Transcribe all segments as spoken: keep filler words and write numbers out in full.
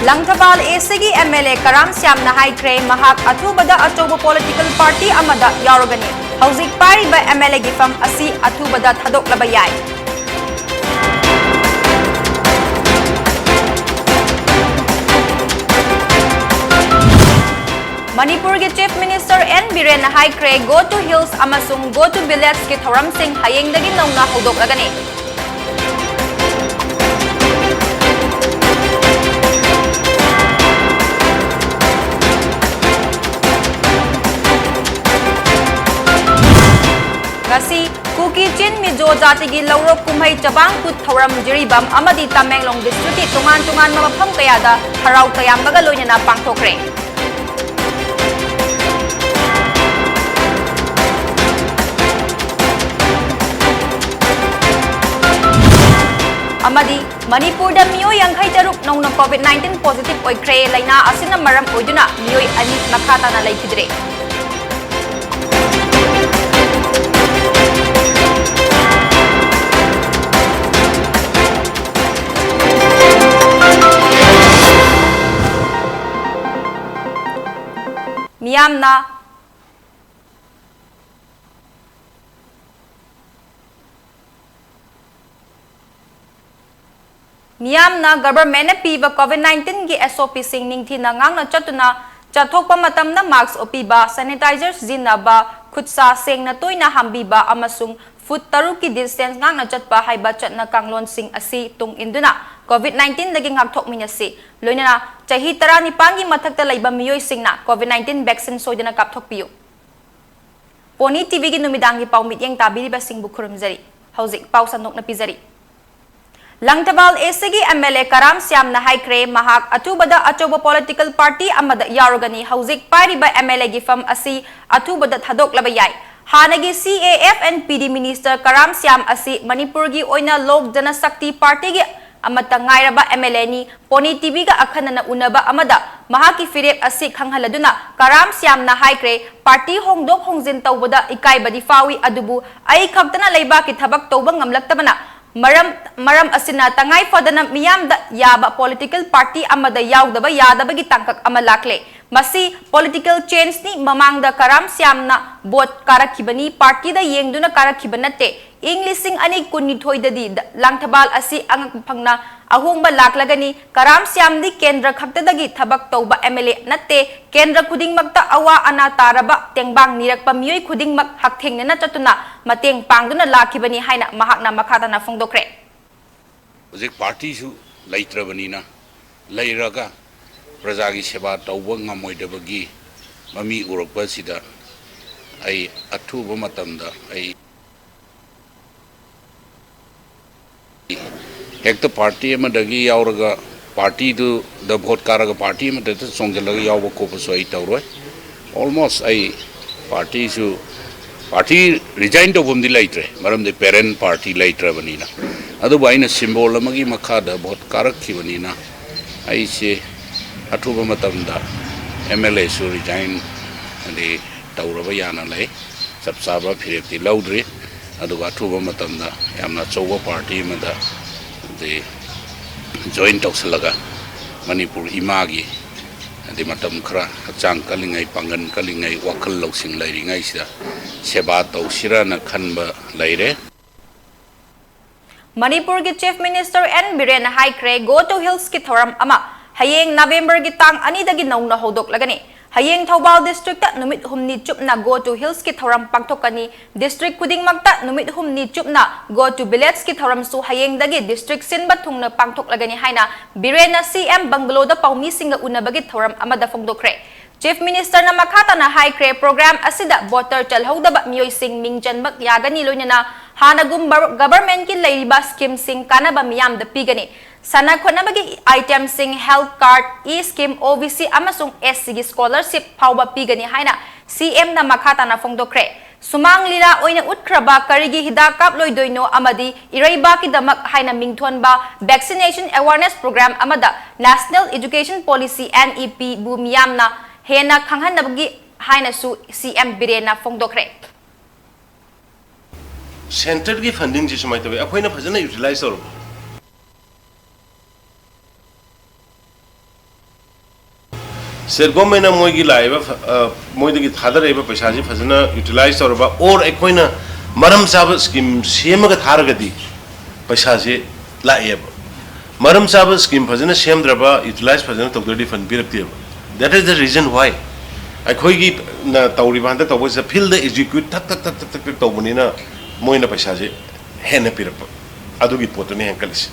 Langthabal ꯑꯦꯁꯤꯒꯤ M L A ꯀꯔꯥꯝ ꯁ꯭ꯌꯥꯝꯅ ꯍꯥꯏꯈ꯭ꯔꯦ, ꯃꯍꯥꯛ ꯑꯊꯨꯕꯗ ꯑꯆꯧꯕ ꯄꯣꯂꯤꯇꯤꯀꯦꯜ ꯄꯥꯔꯇꯤ ꯑꯃꯗ ꯌꯥꯎꯔꯒꯅꯤ꯫ ꯍꯧꯖꯤꯛ ꯄꯥꯏꯔꯤꯕ ꯑꯦꯝ ꯑꯦꯜ ꯑꯦꯒꯤ ꯐꯝ ꯑꯁꯤ ꯑꯊꯨꯕꯗ ꯊꯥꯗꯣꯛꯂꯕ ꯌꯥꯏ꯫ ꯃꯅꯤꯄꯨꯔꯒꯤ ꯆꯤꯐ ꯃꯤꯅꯤꯁꯇꯔ ꯑꯦꯟ ꯕꯤꯔꯦꯟꯅ ꯍꯥꯏꯈ꯭ꯔꯦ, Go to Hills ꯑꯃꯁꯨꯡ Go to Villageꯀꯤ ꯊꯧꯔꯝꯁꯤꯡ ꯍꯌꯦꯡꯗꯒꯤ ꯅꯧꯅ ꯍꯧꯗꯣꯛꯂꯒꯅꯤ꯫ ꯉꯁꯤ ꯀꯨꯀꯤ ꯆꯤꯟ ꯃꯤꯖꯣ ꯖꯥꯇꯤꯒꯤ ꯂꯧꯔꯣꯛ ꯀꯨꯝꯍꯩ ꯆꯕꯥꯡ ꯀꯨꯠ ꯊꯧꯔꯝ ꯖꯤꯔꯤꯕꯥꯝ ꯑꯃꯗꯤ ꯇꯃꯦꯡꯂꯣꯡ ꯗꯤꯁꯇ꯭ꯔꯤꯛꯀꯤ ꯇꯣꯉꯥꯟ ꯇꯣꯉꯥꯟꯕ ꯃꯐꯝ ꯀꯌꯥꯗ ꯍꯔꯥꯎ ꯇꯌꯥꯝꯕꯒ ꯂꯣꯏꯅꯅ ꯄꯥꯡꯊꯣꯛꯈ꯭ꯔꯦ꯫ ꯑꯃꯗꯤ ꯃꯅꯤꯄꯨꯔꯗ ꯃꯤꯑꯣꯏ ꯌꯥꯡꯈꯩ ꯇꯔꯨꯛ ꯅꯧꯅ COVID nineteen positive ꯑꯣꯏꯈ꯭ꯔꯦ꯫ ꯂꯥꯏꯅꯥ ꯑꯁꯤꯅ ꯃꯔꯝ ꯑꯣꯏꯗꯨꯅ ꯃꯤꯑꯣꯏ ꯑꯅꯤ ꯃꯈꯥ ꯇꯥꯅ ꯂꯩꯈꯤꯗ꯭ꯔꯦ꯫ ꯃꯤꯌꯥꯝꯅ ꯃꯤꯌꯥꯝꯅ ꯒꯚꯔꯟꯃꯦꯟꯠꯅ ꯄꯤꯕ COVID nineteenꯒꯤ SOPꯁꯤꯡ ꯅꯤꯡꯊꯤꯅ ꯉꯥꯛꯅ ꯆꯠꯇꯨꯅ ꯆꯠꯊꯣꯛꯄ ꯃꯇꯝꯗ mask ꯎꯞꯄꯤꯕ, sanitizer ꯁꯤꯖꯤꯟꯅꯕ, ꯈꯨꯠꯁꯥ ꯁꯦꯡꯅ ꯇꯣꯏꯅ ꯍꯥꯝꯕꯤꯕ ꯑꯃꯁꯨꯡ foot ꯇꯔꯨꯛꯀꯤ distance ꯉꯥꯛꯅ ꯆꯠꯄ ꯍꯥꯏꯕ ꯆꯠꯅ ꯀꯥꯡꯂꯣꯟꯁꯤꯡ ꯑꯁꯤ ꯇꯨꯡ ꯏꯟꯗꯨꯅ COVID nineteenꯗꯒꯤ ꯉꯥꯛꯊꯣꯛꯃꯤꯟꯅꯁꯤ꯫ ꯂꯣꯏꯅꯅ ꯆꯍꯤ ꯇꯔꯥꯅꯤꯄꯥꯟꯒꯤ ꯃꯊꯛꯇ ꯂꯩꯕ ꯃꯤꯑꯣꯏꯁꯤꯡꯅ COVID nineteen vaccine ꯁꯣꯏꯗꯅ ꯀꯥꯞꯊꯣꯛꯄꯤꯌꯨ꯫ ꯄꯣꯅꯤ TVꯒꯤ ꯅꯨꯃꯤꯗꯥꯡꯒꯤ ꯄꯥꯎ ꯃꯤꯠꯌꯦꯡ ꯇꯥꯕꯤꯔꯤꯕꯁꯤꯡꯕꯨ ꯈꯨꯔꯨꯝꯖꯔꯤ꯫ ꯍꯧꯖꯤꯛ ꯄꯥꯎ ꯁꯟꯗꯣꯛꯅ ꯄꯤꯖꯔꯤ꯫ ꯂꯪꯊꯕꯥꯜ ACꯒꯤ MLA ꯀꯔꯥꯝ ꯁ꯭ꯌꯥꯝꯅ ꯍꯥꯏꯈ꯭ꯔꯦ, ꯃꯍꯥꯛ ꯑꯊꯨꯕꯗ ꯑꯆꯧꯕ political party ꯑꯃꯗ ꯌꯥꯎꯔꯒꯅꯤ꯫ ꯍꯧꯖꯤꯛ ꯄꯥꯏꯔꯤꯕ MLAꯒꯤ ꯐꯝ ꯑꯁꯤ ꯑꯊꯨꯕꯗ ꯊꯥꯗꯣꯛꯂꯕ ꯌꯥꯏ꯫ ꯍꯥꯟꯅꯒꯤ CAF and PD minister ꯀꯔꯥꯝ ꯁ꯭ꯌꯥꯝ ꯑꯁꯤ ꯃꯅꯤꯄꯨꯔꯒꯤ ꯑꯣꯏꯅ ꯂꯣꯛ ꯖꯅꯁꯛꯇꯤ ꯄꯥꯔꯇꯤꯒꯤ ꯑꯃꯠꯇ ꯉꯥꯏꯔꯕ MLAꯅꯤ꯫ ꯄꯣꯅꯤ TVꯒ ꯑꯈꯟꯅꯅ ꯎꯅꯕ ꯑꯃꯗ ꯃꯍꯥꯛꯀꯤ ꯐꯤꯔꯦꯞ ꯑꯁꯤ ꯈꯪꯍꯜꯂꯗꯨꯅ ꯀꯔꯥꯝ ꯁ꯭ꯌꯥꯝꯅ ꯍꯥꯏꯈ꯭ꯔꯦ, "ꯄꯥꯔꯇꯤ ꯍꯣꯡꯗꯣꯛ ꯍꯣꯡꯖꯤꯟ ꯇꯧꯕꯗ ꯏꯀꯥꯏꯕꯗꯤ ꯐꯥꯎꯏ, ꯑꯗꯨꯕꯨ ꯑꯩ ꯈꯛꯇꯅ ꯂꯩꯕꯥꯛꯀꯤ ꯊꯕꯛ ꯇꯧꯕ ꯉꯝꯂꯛꯇꯕꯅ ꯃꯔꯝ, ꯃꯔꯝ ꯑꯁꯤꯅ ꯇꯉꯥꯏ ꯐꯗꯅ ꯃꯤꯌꯥꯝꯗ ꯌꯥꯕ political party ꯑꯃꯗ ꯌꯥꯎꯗꯕ ꯌꯥꯗꯕꯒꯤ ꯇꯥꯡꯀꯛ ꯑꯃ ꯂꯥꯛꯂꯦ꯫ ꯃꯁꯤ political changeꯅꯤ꯫ ꯃꯃꯥꯡꯗ ꯀꯔꯥꯝ ꯁ꯭ꯌꯥꯝꯅ vote ꯀꯥꯔꯛꯈꯤꯕꯅꯤ, partyꯗ ꯌꯦꯡꯗꯨꯅ ꯀꯥꯔꯛꯈꯤꯕ ꯅꯠꯇꯦ꯫ ꯏꯪ ꯂꯤꯁꯤꯡ ꯑꯅꯤ ꯀꯨꯟꯅꯤꯊꯣꯏꯗꯗꯤ ꯗ-, ꯂꯥꯡꯊꯕꯥꯜ ꯑꯁꯤ ꯑꯉꯛ ꯐꯪꯅ ꯑꯍꯣꯡꯕ ꯂꯥꯛꯂꯒꯅꯤ꯫ ꯀꯔꯥꯝ ꯁ꯭ꯌꯥꯝꯗꯤ ꯀꯦꯟꯗ꯭ꯔ ꯈꯛꯇꯗꯒꯤ ꯊꯕꯛ ꯇꯧꯕ MLA ꯅꯠꯇꯦ꯫ ꯀꯦꯟꯗ꯭ꯔ ꯈꯨꯗꯤꯡꯃꯛꯇ ꯑꯋꯥ ꯑꯅꯥ ꯇꯥꯔꯕ ꯇꯦꯡꯕꯥꯡ ꯅꯤꯔꯛꯄ ꯃꯤꯑꯣꯏ ꯈꯨꯗꯤꯡꯃꯛ ꯍꯛꯊꯦꯡꯅꯅ ꯆꯠꯇꯨꯅ ꯃꯇꯦꯡ ꯄꯥꯡꯗꯨꯅ ꯂꯥꯛꯈꯤꯕꯅꯤ ꯍꯥꯏꯅ ꯃꯍꯥꯛꯅ ꯃꯈꯥ ꯇꯥꯅ ꯐꯣꯡꯗꯣꯛꯈ꯭ꯔꯦ꯫ ꯍꯧꯖꯤꯛ partyꯁꯨ ꯂꯩꯇ꯭ꯔꯕꯅꯤꯅ, ꯂꯩꯔꯒ ꯄ꯭ꯔꯖꯥꯒꯤ ꯁꯦꯕꯥ ꯇꯧꯕ ꯉꯝꯃꯣꯏꯗꯕꯒꯤ ꯃꯃꯤ ꯎꯔꯛꯄ ꯑꯁꯤꯗ ꯑꯩ ꯑꯊꯨꯕ ꯃꯇꯝꯗ ꯑꯩ ꯍꯦꯛꯇ party ꯑꯃꯗꯒꯤ ꯌꯥꯎꯔꯒ, partyꯗꯨꯗ vote ꯀꯥꯔꯒ party ꯑꯃꯗ ꯍꯦꯛꯇ ꯆꯣꯡꯁꯤꯜꯂꯒ ꯌꯥꯎꯕ ꯈꯣꯠꯄꯁꯨ ꯑꯩ ꯇꯧꯔꯣꯏ꯫ Almost ꯑꯩ partyꯁꯨ, party resign ꯇꯧꯐꯝꯗꯤ ꯂꯩꯇ꯭ꯔꯦ, ꯃꯔꯝꯗꯤ parent party ꯂꯩꯇ꯭ꯔꯕꯅꯤꯅ꯫ ꯑꯗꯨꯕꯨ ꯑꯩꯅ symbol ꯑꯃꯒꯤ ꯃꯈꯥꯗ vote ꯀꯥꯔꯛꯈꯤꯕꯅꯤꯅ, ꯑꯩꯁꯦ ꯑꯊꯨꯕ ꯃꯇꯝꯗ MLAꯁꯨ resign ꯑꯗꯤ ꯇꯧꯔꯕ ꯌꯥꯅ ꯂꯩ꯫ ꯆꯞ ꯆꯥꯕ ꯐꯤꯔꯦꯞꯇꯤ ꯂꯧꯗ꯭ꯔꯤ꯫ ꯑꯗꯨꯒ ꯑꯊꯨꯕ ꯃꯇꯝꯗ ꯌꯥꯝꯅ ꯑꯆꯧꯕ party ꯑꯃꯗ ꯑꯗꯤ join ꯇꯧꯁꯤꯜꯂꯒ, ꯃꯅꯤꯄꯨꯔ ꯏꯃꯥꯒꯤ ꯍꯥꯏꯗꯤ ꯃꯇꯝ ꯈꯔ ꯍꯛꯆꯥꯡ ꯀꯜꯂꯤꯉꯩ, ꯄꯥꯡꯒꯜ ꯀꯜꯂꯤꯉꯩ, ꯋꯥꯈꯜ ꯂꯧꯁꯤꯡ ꯂꯩꯔꯤꯉꯩꯁꯤꯗ ꯁꯦꯕꯥ ꯇꯧꯁꯤꯔꯅ ꯈꯟꯕ ꯂꯩꯔꯦ꯫ ꯃꯅꯤꯄꯨꯔꯒꯤ Chief Minister ꯑꯦꯟ ꯕꯤꯔꯦꯟꯅ ꯍꯥꯏꯈ꯭ꯔꯦ, Go to Hillsꯀꯤ ꯊꯧꯔꯝ ꯑꯃ ꯍꯌꯦꯡ Novemberꯒꯤ ꯇꯥꯡ ꯑꯅꯤꯗꯒꯤ ꯅꯧꯅ ꯍꯧꯗꯣꯛꯂꯒꯅꯤ꯫ ꯍꯌꯦꯡ ꯊꯧꯕꯥꯜ districtꯇ ꯅꯨꯃꯤꯠ ꯍꯨꯝꯅꯤ ꯆꯨꯞꯅ Go to Hillsꯀꯤ ꯊꯧꯔꯝ ꯄꯥꯡꯊꯣꯛꯀꯅꯤ꯫ District ꯈꯨꯗꯤꯡꯃꯛꯇ ꯅꯨꯃꯤꯠ ꯍꯨꯝꯅꯤ ꯆꯨꯞꯅ Go to Villageꯀꯤ ꯊꯧꯔꯝꯁꯨ ꯍꯌꯦꯡꯗꯒꯤ district ꯁꯤꯟꯕ ꯊꯨꯡꯅ ꯄꯥꯡꯊꯣꯛꯂꯒꯅꯤ ꯍꯥꯏꯅ ꯕꯤꯔꯦꯟꯅ CM Bungalowꯗ ꯄꯥꯎꯃꯤꯁꯤꯡꯒ ꯎꯅꯕꯒꯤ ꯊꯧꯔꯝ ꯑꯃꯗ ꯐꯣꯡꯗꯣꯛꯈ꯭ꯔꯦ꯫ Chief Ministerꯅ ꯃꯈꯥ ꯇꯥꯅ ꯍꯥꯏꯈ꯭ꯔꯦ, program ꯑꯁꯤꯗ voter ꯆꯜꯍꯧꯗꯕ ꯃꯤꯑꯣꯏꯁꯤꯡ ꯃꯤꯡ ꯆꯟꯕ ꯌꯥꯒꯅꯤ, ꯂꯣꯏꯅꯅ ꯍꯥꯟꯅꯒꯨꯝꯕ governmentꯀꯤ ꯂꯩꯔꯤꯕ schemeꯁꯤꯡ ꯀꯥꯟꯅꯕ ꯃꯤꯌꯥꯝꯗ ꯄꯤꯒꯅꯤ꯫ ꯁꯥꯟꯅ ꯈꯣꯠꯅꯕꯒꯤ itemꯁꯤꯡ, health card, e-scheme, OBC ꯑꯃꯁꯨꯡ SCꯒꯤ scholarship ꯐꯥꯎꯕ ꯄꯤꯒꯅꯤ ꯍꯥꯏꯅ CMꯅ ꯃꯈꯥ ꯇꯥꯅ ꯐꯣꯡꯗꯣꯛꯈ꯭ꯔꯦ꯫ ꯁꯨꯃꯥꯡ ꯂꯤꯂꯥ ꯑꯣꯏꯅ ꯎꯠꯈ꯭ꯔꯕ ꯀꯔꯤꯒꯤ ꯍꯤꯗꯥꯛ ꯀꯥꯞꯂꯣꯏꯗꯣꯏꯅꯣ ꯑꯃꯗꯤ ꯏꯔꯩꯕꯥꯛꯀꯤꯗꯃꯛ ꯍꯥꯏꯅ ꯃꯤꯡꯊꯣꯟꯕ vaccination awareness program ꯑꯃꯗ National Education Policy, NEPꯕꯨ ꯃꯤꯌꯥꯝꯅ ꯍꯦꯟꯅ ꯈꯪꯍꯟꯅꯕꯒꯤ ꯍꯥꯏꯅꯁꯨ CM ꯕꯤꯔꯦꯟꯅ ꯐꯣꯡꯗꯣꯛꯈ꯭ꯔꯦ꯫ ꯁꯦꯟꯇꯔꯒꯤ ꯐꯟꯗꯤꯡꯁꯤ ꯁꯨꯃꯥꯏꯅ ꯇꯧꯋꯤ, ꯑꯩꯈꯣꯏꯅ ꯐꯖꯅ ꯌꯨꯇꯤꯂꯥꯏꯁ ꯇꯧꯔꯕ, ꯁ꯭ꯇꯦꯠ ꯒꯣꯔꯃꯦꯟꯅ ꯃꯣꯏꯒꯤ ꯂꯥꯛꯏꯕ ꯐ-, ꯑ, ꯃꯣꯏꯗꯒꯤ ꯊꯥꯗꯔꯛꯏꯕ ꯄꯩꯁꯥꯁꯤ ꯐꯖꯅ ꯌꯨꯇꯤꯂꯥꯏꯁ ꯇꯧꯔꯕ, ꯑꯣꯔ ꯑꯩꯈꯣꯏꯅ ꯃꯔꯝ ꯆꯥꯕ ꯁ꯭ꯀꯤꯝ ꯁꯦꯝꯃꯒ ꯊꯥꯔꯒꯗꯤ ꯄꯩꯁꯥꯁꯦ ꯂꯥꯛꯑꯦꯕ꯫ ꯃꯔꯝ ꯆꯥꯕ ꯁ꯭ꯀꯤꯝ ꯐꯖꯅ ꯁꯦꯝꯗ꯭ꯔꯕ, ꯌꯨꯇꯤꯂꯥꯏꯁ ꯐꯖꯅ ꯇꯧꯗ꯭ꯔꯗꯤ ꯐꯟ ꯄꯤꯔꯛꯇꯦꯕ꯫ That is the reason why ꯑꯩꯈꯣꯏꯒꯤ ꯅ ꯇꯧꯔꯤꯕ ꯍꯟꯗꯛ ꯇꯧꯕꯁꯤꯗ ꯐꯤꯜꯗ ꯑꯦꯛꯖꯤꯀ꯭ꯌꯨꯠ ꯊꯛ ꯊꯛ ꯊꯛ ꯊꯛ ꯊꯛ ꯊꯛ ꯇꯧꯕꯅꯤꯅ ꯃꯣꯏꯅ ꯄꯩꯁꯥꯁꯦ ꯍꯦꯟꯅ ꯄꯤꯔꯛꯄ, ꯑꯗꯨꯒꯤ ꯄꯣꯠꯇꯨꯅꯤ ꯍꯦꯟꯀꯠꯂꯤꯁꯦ꯫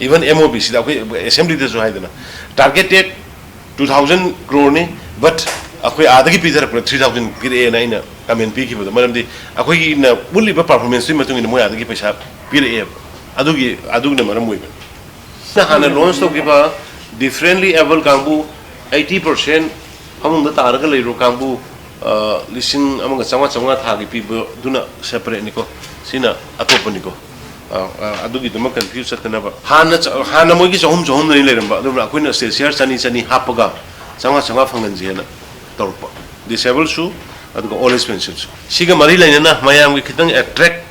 Even MOB ꯁꯤꯗ ꯑꯩꯈꯣꯏ ꯑꯦꯁꯦꯝꯕ꯭ꯂꯤꯗꯁꯨ ꯍꯥꯏꯗꯅ, targeted two thousand crore ꯅꯤ, but ꯑꯩꯈꯣꯏ ꯑꯥꯗꯒꯤ ꯄꯤꯊꯔꯛꯄꯗ three thousand ꯄꯤꯔꯛꯑꯦꯅ ꯑꯩꯅ ꯀꯃꯦꯟ ꯄꯤꯈꯤꯕꯗꯣ, ꯃꯔꯝꯗꯤ ꯑꯩꯈꯣꯏꯒꯤꯅ ꯎꯠꯂꯤꯕ ꯄꯔꯐꯣꯔꯃꯦꯟꯁꯇꯨꯒꯤ ꯃꯇꯨꯡ ꯏꯟꯅ ꯃꯣꯏ ꯑꯥꯗꯒꯤ ꯄꯩꯁꯥ ꯄꯤꯔꯛꯑꯦꯕ꯫ ꯑꯗꯨꯒꯤ, ꯑꯗꯨꯅ ꯃꯔꯝ ꯑꯣꯏꯕꯅꯤ꯫ ꯍꯥꯟꯅ ꯂꯣꯟꯁ ꯇꯧꯈꯤꯕ ꯗꯤꯐ꯭ꯔꯦꯟꯂꯤ ꯑꯦꯕꯜ ꯀꯥꯡꯕꯨ, eighty percent ꯐꯃꯨꯡꯗ ꯇꯥꯔꯒ ꯂꯩꯔꯣ ꯀꯥꯡꯕꯨ, ꯑ, ꯂꯤꯁꯤꯡ ꯑꯃꯒ ꯆꯥꯝꯃꯉꯥ, ꯆꯥꯝꯃꯉꯥ ꯊꯥꯒꯤ ꯄꯤꯕꯗꯨꯅ ꯁꯦꯄꯔꯦꯠꯅꯤꯀꯣ, ꯁꯤꯅ ꯑꯇꯣꯞꯄꯅꯤꯀꯣ꯫ ꯑ, ꯑ, ꯑꯗꯨꯒꯤꯗꯃꯛ ꯀꯟꯐ꯭ꯌꯨꯁ ꯆꯠꯇꯅꯕ꯫ ꯍꯥꯟꯅ ꯆ-, ꯍꯥꯟꯅ ꯃꯣꯏꯒꯤ ꯆꯍꯨꯝ, ꯆꯍꯨꯝꯗꯅꯤ ꯂꯩꯔꯝꯕ, ꯑꯗꯨꯅ ꯑꯩꯈꯣꯏꯅ ꯁ꯭ꯇꯦꯠ ꯁꯤꯌꯥꯔ ꯆꯅꯤ, ꯆꯅꯤ ꯍꯥꯞꯄꯒ ꯆꯥꯝꯃꯉꯥ, ꯆꯥꯝꯃꯉꯥ ꯐꯪꯍꯟꯁꯦꯅ ꯇꯧꯔꯛꯄ꯫ ꯗꯤꯁꯦꯕꯜꯁꯨ, ꯑꯗꯨꯒ ꯑꯣꯜ ꯑꯦꯖ ꯄꯦꯟꯁꯟꯁꯨ꯫ ꯁꯤꯒ ꯃꯔꯤ ꯂꯩꯅꯅ ꯃꯌꯥꯝꯒꯤ ꯈꯤꯇꯪ ꯑꯦꯇ꯭ꯔꯦꯛ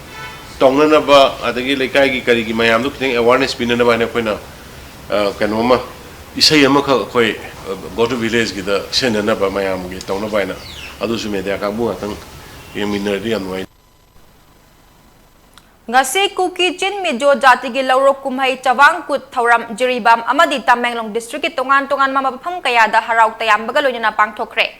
ꯇꯧꯅꯅꯕ, ꯑꯗꯒꯤ ꯂꯩꯀꯥꯏꯒꯤ ꯀꯔꯤꯒꯤ ꯃꯌꯥꯝꯗꯣ ꯈꯤꯇꯪ ꯑꯦꯋꯥꯔꯅꯦꯁ ꯄꯤꯅꯅꯕ ꯍꯥꯏꯅ ꯑꯩꯈꯣꯏꯅ, ꯑ, ꯀꯩꯅꯣꯝꯃ, ꯏꯁꯩ ꯑꯃꯈꯛ ꯑꯩꯈꯣꯏ, ꯑ, Go to Village ꯀꯤꯗ ꯁꯤꯖꯤꯟꯅꯅꯕ ꯃꯌꯥꯝꯒꯤ ꯇꯧꯅꯕ ꯍꯥꯏꯅ, ꯑꯗꯨꯁꯨ ꯃꯦꯗꯤꯌꯥ ꯀꯥꯡꯕꯨ ꯉꯥꯛꯇꯪ ꯌꯦꯡꯃꯤꯟꯅꯔꯗꯤ ꯌꯥꯝ ꯅꯨꯡꯉꯥꯏ꯫ ꯉꯁꯤ ꯀꯨꯀꯤ ꯆꯤꯟ ꯃꯤꯖꯣ ꯖꯥꯇꯤꯒꯤ ꯂꯧꯔꯣꯛ ꯀꯨꯝꯍꯩ ꯆꯕꯥꯡ ꯀꯨꯠ ꯊꯧꯔꯝ ꯖꯤꯔꯤꯕꯥꯝ ꯑꯃꯗꯤ ꯇꯃꯦꯡꯂꯣꯡ ꯗꯤꯁꯇ꯭ꯔꯤꯛꯀꯤ ꯇꯣꯉꯥꯟ ꯇꯣꯉꯥꯟꯕ ꯃꯐꯝ ꯀꯌꯥꯗ ꯍꯔꯥꯎ ꯇꯌꯥꯝꯕꯒ ꯂꯣꯏꯅꯅ ꯄꯥꯡꯊꯣꯛꯈ꯭ꯔꯦ꯫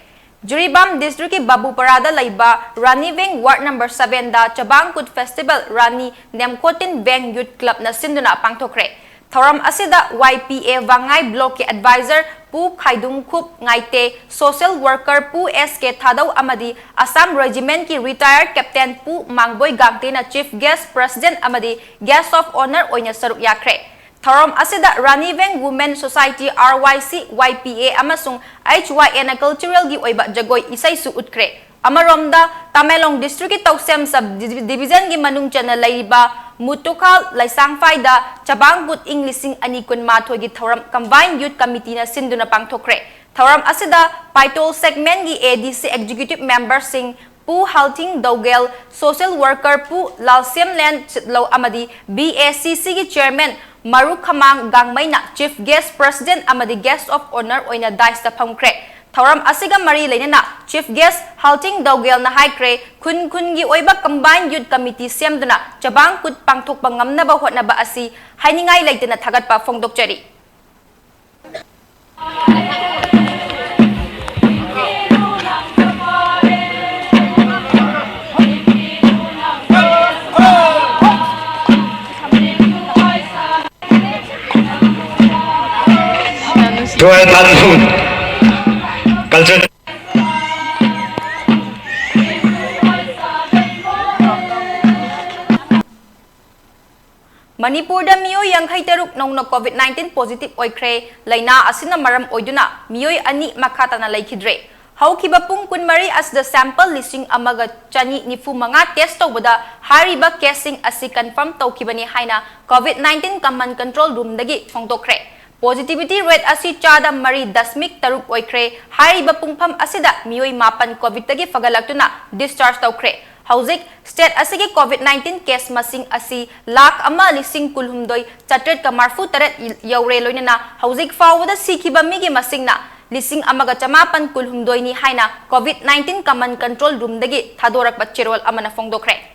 ꯖꯤꯔꯤꯕꯥꯝ ꯗꯤꯁꯇ꯭ꯔꯤꯛꯀꯤ ꯕꯥꯕꯨꯄꯔꯥꯗ ꯂꯩꯕ ꯔꯥꯅꯤ ꯕꯦꯡ ꯋꯥꯔꯗ ꯅꯝꯕꯔ seven ꯗ ꯆꯕꯥꯡ ꯀꯨꯠ ꯐꯦꯁꯇꯤꯚꯦꯜ ꯔꯥꯅꯤ ꯅꯦꯝꯀꯣꯇꯤꯟ ꯕꯦꯡ ꯌꯨꯠ ꯀ꯭ꯂꯕꯅ ꯁꯤꯟꯗꯨꯅ ꯄꯥꯡꯊꯣꯛꯈ꯭ꯔꯦ꯫ ꯊꯧꯔꯝ ꯑꯁꯤꯗ ꯋꯥꯏ ꯄꯤ ꯑꯦ ꯋꯥꯉꯥꯏ ꯕ꯭ꯂꯣꯛꯀꯤ ꯑꯦꯗꯚꯥꯏꯖꯔ ꯄꯨ ꯈꯥꯏꯗꯨꯝꯈꯨꯞ ꯉꯥꯏꯇꯦ, ꯁꯣꯁꯤꯌꯦꯜ ꯋꯥꯔꯀꯔ ꯄꯨ ꯑꯦꯁ ꯀꯦ ꯊꯥꯗꯧ ꯑꯃꯗꯤ ꯑꯁꯥꯝ ꯔꯦꯖꯤꯃꯦꯟꯠꯀꯤ ꯔꯤꯇꯥꯌꯔ ꯀꯦꯞꯇꯦꯟ ꯄꯨ ꯃꯥꯡꯕꯣꯏ ꯒꯥꯡꯇꯦꯅ ꯆꯤꯐ ꯒꯦꯁ꯭ꯠ, ꯄ꯭ꯔꯦꯁꯤꯗꯦꯟꯠ ꯑꯃꯗꯤ ꯒꯦꯁ꯭ꯠ ꯑꯣꯐ ꯑꯣꯅꯔ ꯑꯣꯏꯅ ꯁꯔꯨꯛ ꯌꯥꯈ꯭ꯔꯦ꯫ ꯊꯧꯔꯝ ꯑꯁꯤꯗ ꯔꯥꯅꯤ ꯕꯦꯡ ꯋꯨꯃꯦꯟ ꯁꯣꯁꯥꯏꯇꯤ, ꯑꯥꯔ ꯋꯥꯏ ꯁꯤ, ꯋꯥꯏ ꯄꯤ ꯑꯦ ꯑꯃꯁꯨꯡ ꯑꯩꯆ ꯋꯥꯏ ꯑꯦꯅ ꯀꯜꯆꯔꯦꯜꯒꯤ ꯑꯣꯏꯕ ꯖꯒꯣꯏ ꯏꯁꯩꯁꯨ ꯎꯠꯈ꯭ꯔꯦ꯫ ꯑꯃꯔꯣꯝꯗ, ꯇꯃꯦꯡꯂꯣꯡ ꯗꯤꯁꯇ꯭ꯔꯤꯛꯀꯤ ꯇꯧꯁꯦꯝ ꯁꯕ ꯗꯤꯚꯤꯖꯟꯒꯤ ꯃꯅꯨꯡ ꯆꯟꯅ ꯂꯩꯔꯤꯕ ꯃꯨꯇꯨꯈꯥꯜ ꯂꯩꯁꯥꯡꯐꯥꯏꯗ ꯆꯕꯥꯡ ꯀꯨꯠ ꯏꯪ ꯂꯤꯁꯤꯡ ꯑꯅꯤ ꯀꯨꯟꯃꯥꯊꯣꯏꯒꯤ ꯊꯧꯔꯝ ꯀꯝꯕꯥꯏꯟ ꯌꯨꯠ ꯀꯃꯤꯇꯤꯅ ꯁꯤꯟꯗꯨꯅ ꯄꯥꯡꯊꯣꯛꯈ꯭ꯔꯦ꯫ ꯊꯧꯔꯝ ꯑꯁꯤꯗ ꯄꯥꯏꯇꯣꯜ ꯁꯦꯒꯃꯦꯟꯒꯤ ꯑꯦ ꯗꯤ ꯁꯤ ꯑꯦꯛꯖꯤꯀ꯭ꯌꯨꯇꯤꯚ ꯃꯦꯝꯕꯔꯁꯤꯡ, ꯄꯨ ꯍꯥꯜꯇꯤꯡ ꯗꯧꯒꯦꯜ, social worker ꯄꯨ ꯂꯥꯜꯁꯦꯝꯂꯦꯟ ꯆꯤꯠꯂꯧ ꯑꯃꯗꯤ B A C C ꯒꯤ chairman ꯃꯔꯨ ꯈꯃꯥꯡ ꯒꯥꯡꯃꯩꯅ chief guest, president ꯑꯃꯗꯤ guest of honour ꯑꯣꯏꯅ dais ꯇ ꯐꯝꯈ꯭ꯔꯦ꯫ ꯊꯧꯔꯝ ꯑꯁꯤꯒ ꯃꯔꯤ ꯂꯩꯅꯅ chief guest ꯍꯥꯜꯇꯤꯡ ꯗꯧꯒꯦꯜꯅ ꯍꯥꯏꯈ꯭ꯔꯦ, ꯈꯨꯟ ꯈꯨꯟꯒꯤ ꯑꯣꯏꯕ combined youth committee ꯁꯦꯝꯗꯨꯅ ꯆꯕꯥꯡ ꯀꯨꯠ ꯄꯥꯡꯊꯣꯛꯄ ꯉꯝꯅꯕ ꯍꯣꯠꯅꯕ ꯑꯁꯤ ꯍꯥꯏꯅꯤꯡꯉꯥꯏ ꯂꯩꯇꯅ ꯊꯥꯒꯠꯄ ꯐꯣꯡꯗꯣꯛꯆꯔꯤ꯫ Royal Thanthum Cultural ꯃꯅꯤꯄꯨꯔꯗ ꯃꯤꯑꯣꯏ ꯌꯥꯡꯈꯩ ꯇꯔꯨꯛ ꯅꯧꯅ COVID nineteen positive ꯑꯣꯏꯈ꯭ꯔꯦ꯫ ꯂꯥꯏꯅꯥ ꯑꯁꯤꯅ ꯃꯔꯝ ꯑꯣꯏꯗꯨꯅ ꯃꯤꯑꯣꯏ ꯑꯅꯤ ꯃꯈꯥ ꯇꯥꯅ ꯂꯩꯈꯤꯗ꯭ꯔꯦ꯫ ꯍꯧꯈꯤꯕ ꯄꯨꯡ ꯀꯨꯟꯃꯔꯤ ꯑꯁꯤꯗ sample ꯂꯤꯁꯤꯡ ꯑꯃꯒ ꯆꯅꯤ ꯅꯤꯐꯨ ꯃꯉꯥ test ꯇꯧꯕꯗ ꯍꯥꯏꯔꯤꯕ caseꯁꯤꯡ ꯑꯁꯤ confirm ꯇꯧꯈꯤꯕꯅꯤ ꯍꯥꯏꯅ COVID nineteen command control roomꯗꯒꯤ ꯐꯣꯡꯗꯣꯛꯈ꯭ꯔꯦ꯫ Positivity rate ꯑꯁꯤ ꯆꯥꯗ ꯃꯔꯤ ꯗꯁꯃꯤꯛ ꯇꯔꯨꯛ ꯑꯣꯏꯈ꯭ꯔꯦ꯫ ꯍꯥꯏꯔꯤꯕ ꯄꯨꯡꯐꯝ ꯑꯁꯤꯗ ꯃꯤꯑꯣꯏ ꯃꯥꯄꯟ COVIDꯇꯒꯤ ꯐꯒꯠꯂꯛꯇꯨꯅ discharge ꯇꯧꯈ꯭ꯔꯦ꯫ ꯍꯧꯖꯤꯛ state ꯑꯁꯤꯒꯤ COVID nineteen case ꯃꯁꯤꯡ ꯑꯁꯤ ꯂꯥꯈ ꯑꯃ ꯂꯤꯁꯤꯡ ꯀꯨꯟꯍꯨꯝꯗꯣꯏ ꯆꯥꯇ꯭ꯔꯦꯠꯀ ꯃꯔꯐꯨ ꯇꯔꯦꯠ ꯌꯧꯔꯦ꯫ ꯂꯣꯏꯅꯅ ꯍꯧꯖꯤꯛ ꯐꯥꯎꯕꯗ ꯁꯤꯈꯤꯕ ꯃꯤꯒꯤ ꯃꯁꯤꯡꯅ ꯂꯤꯁꯤꯡ ꯑꯃꯒ ꯆꯃꯥꯄꯟ ꯀꯨꯟꯍꯨꯝꯗꯣꯏꯅꯤ ꯍꯥꯏꯅ COVID nineteen command control roomꯗꯒꯤ ꯊꯥꯗꯣꯔꯛꯄ ꯆꯦꯔꯣꯜ ꯑꯃꯅ ꯐꯣꯡꯗꯣꯛꯈ꯭ꯔꯦ꯫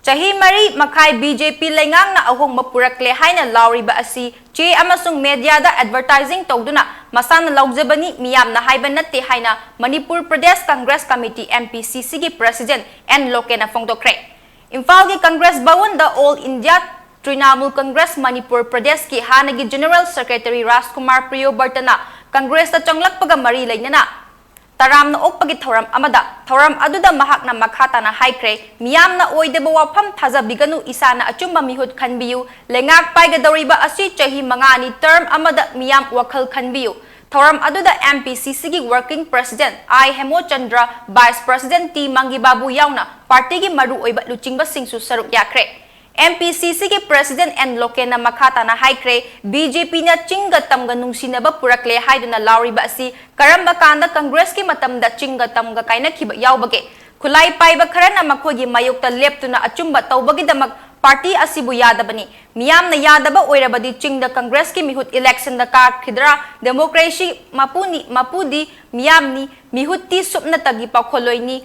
ꯆꯍꯤ ꯃꯔꯤ ꯃꯈꯥꯏ BJP ꯂꯩꯉꯥꯛꯅ ꯑꯍꯣꯡꯕ ꯄꯨꯔꯛꯂꯦ ꯍꯥꯏꯅ ꯂꯥꯎꯔꯤꯕ ꯑꯁꯤ ꯆꯦ ꯑꯃꯁꯨꯡ mediaꯗ advertising ꯇꯧꯗꯨꯅ ꯃꯁꯥꯅ ꯂꯧꯖꯕꯅꯤ, ꯃꯤꯌꯥꯝꯅ ꯍꯥꯏꯕ ꯅꯠꯇꯦ ꯍꯥꯏꯅ ꯃꯅꯤꯄꯨꯔ ꯄ꯭ꯔꯗꯦꯁ ꯀꯪꯒ꯭ꯔꯦꯁ ꯀꯃꯤꯇꯤ, MPCCꯒꯤ president ꯑꯦꯟ ꯂꯣꯀꯦꯟꯅ ꯐꯣꯡꯗꯣꯛꯈ꯭ꯔꯦ꯫ ꯏꯝꯐꯥꯜꯒꯤ Congress ꯚꯋꯟꯗ All India Trinamool Congress Manipur ꯄ꯭ꯔꯗꯦꯁꯀꯤ ꯍꯥꯟꯅꯒꯤ general secretary ꯔꯥꯖꯀꯨꯃꯥꯔ ꯄ꯭ꯔꯤꯌꯣꯕꯔꯇꯅ ꯀꯪꯒ꯭ꯔꯦꯁꯇ ꯆꯪꯂꯛꯄꯒ ꯃꯔꯤ ꯂꯩꯅꯅ ꯇꯔꯥꯝꯅ ꯑꯣꯛꯄꯒꯤ ꯊꯧꯔꯝ ꯑꯃꯗ, ꯊꯧꯔꯝ ꯑꯗꯨꯗ ꯃꯍꯥꯛꯅ ꯃꯈꯥ ꯇꯥꯅ ꯍꯥꯏꯈ꯭ꯔꯦ, ꯃꯤꯌꯥꯝꯅ ꯑꯣꯏꯗꯕ ꯋꯥꯐꯝ ꯊꯥꯖꯕꯤꯒꯅꯨ, ꯏꯁꯥꯅ ꯑꯆꯨꯝꯕ ꯃꯤꯍꯨꯠ ꯈꯟꯕꯤꯌꯨ, ꯂꯩꯉꯥꯛ ꯄꯥꯏꯒꯗꯧꯔꯤꯕ ꯑꯁꯤ ꯆꯍꯤ ꯃꯉꯥꯅꯤ term ꯑꯃꯗ, ꯃꯤꯌꯥꯝ ꯋꯥꯈꯜ ꯈꯟꯕꯤꯌꯨ꯫ ꯊꯧꯔꯝ ꯑꯗꯨꯗ MPCCꯒꯤ working president ꯑꯥꯏ ꯍꯦꯃꯣꯆꯟꯗ꯭ꯔ, vice president ꯇꯤ ꯃꯪꯒꯤꯕꯥꯕꯨ ꯌꯥꯎꯅ partyꯒꯤ ꯃꯔꯨꯑꯣꯏꯕ ꯂꯨꯆꯤꯡꯕꯁꯤꯡꯁꯨ ꯁꯔꯨꯛ ꯌꯥꯈ꯭ꯔꯦ꯫ ꯑꯦꯝ ꯄꯤ ꯁꯤ ꯁꯤꯒꯤ President ꯑꯦꯟ ꯂꯣꯀꯦꯟꯅ ꯃꯈꯥ ꯇꯥꯅ ꯍꯥꯏꯈ꯭ꯔꯦ, ꯕꯤ ꯖꯦ ꯄꯤꯅ ꯆꯤꯡꯒ ꯇꯝꯒ ꯅꯨꯡꯁꯤꯅꯕ ꯄꯨꯔꯛꯂꯦ ꯍꯥꯏꯗꯨꯅ ꯂꯥꯎꯔꯤꯕ ꯑꯁꯤ ꯀꯔꯝꯕ ꯀꯥꯟꯗ ꯀꯪꯒ꯭ꯔꯦꯁꯀꯤ ꯃꯇꯝꯗ ꯆꯤꯡꯒ ꯇꯝꯒ ꯀꯥꯏꯅꯈꯤꯕ ꯌꯥꯎꯕꯒꯦ? ꯈꯨꯠꯂꯥꯏ ꯄꯥꯏꯕ ꯈꯔꯅ ꯃꯈꯣꯏꯒꯤ ꯃꯥꯌꯣꯛꯇ ꯂꯦꯞꯇꯨꯅ ꯑꯆꯨꯝꯕ ꯇꯧꯕꯒꯤꯗꯃꯛ ꯄꯥꯔꯇꯤ ꯑꯁꯤꯕꯨ ꯌꯥꯗꯕꯅꯤ꯫ ꯃꯤꯌꯥꯝꯅ ꯌꯥꯗꯕ ꯑꯣꯏꯔꯕꯗꯤ ꯆꯤꯡꯗ ꯀꯪꯒ꯭ꯔꯦꯁꯀꯤ ꯃꯤꯍꯨꯠ ꯏꯂꯦꯛꯁꯟꯗ ꯀꯥꯈꯤꯗ꯭ꯔꯥ? ꯗꯦꯃꯣꯀ꯭ꯔꯦꯁꯤ ꯃꯄꯨꯅꯤ, ꯃꯄꯨꯗꯤ ꯃꯤꯌꯥꯝꯅꯤ, ꯃꯤꯍꯨꯠꯇꯤ ꯁꯨꯞꯅꯇꯒꯤ ꯄꯥꯎꯈꯣꯜꯂꯣꯏꯅꯤ꯫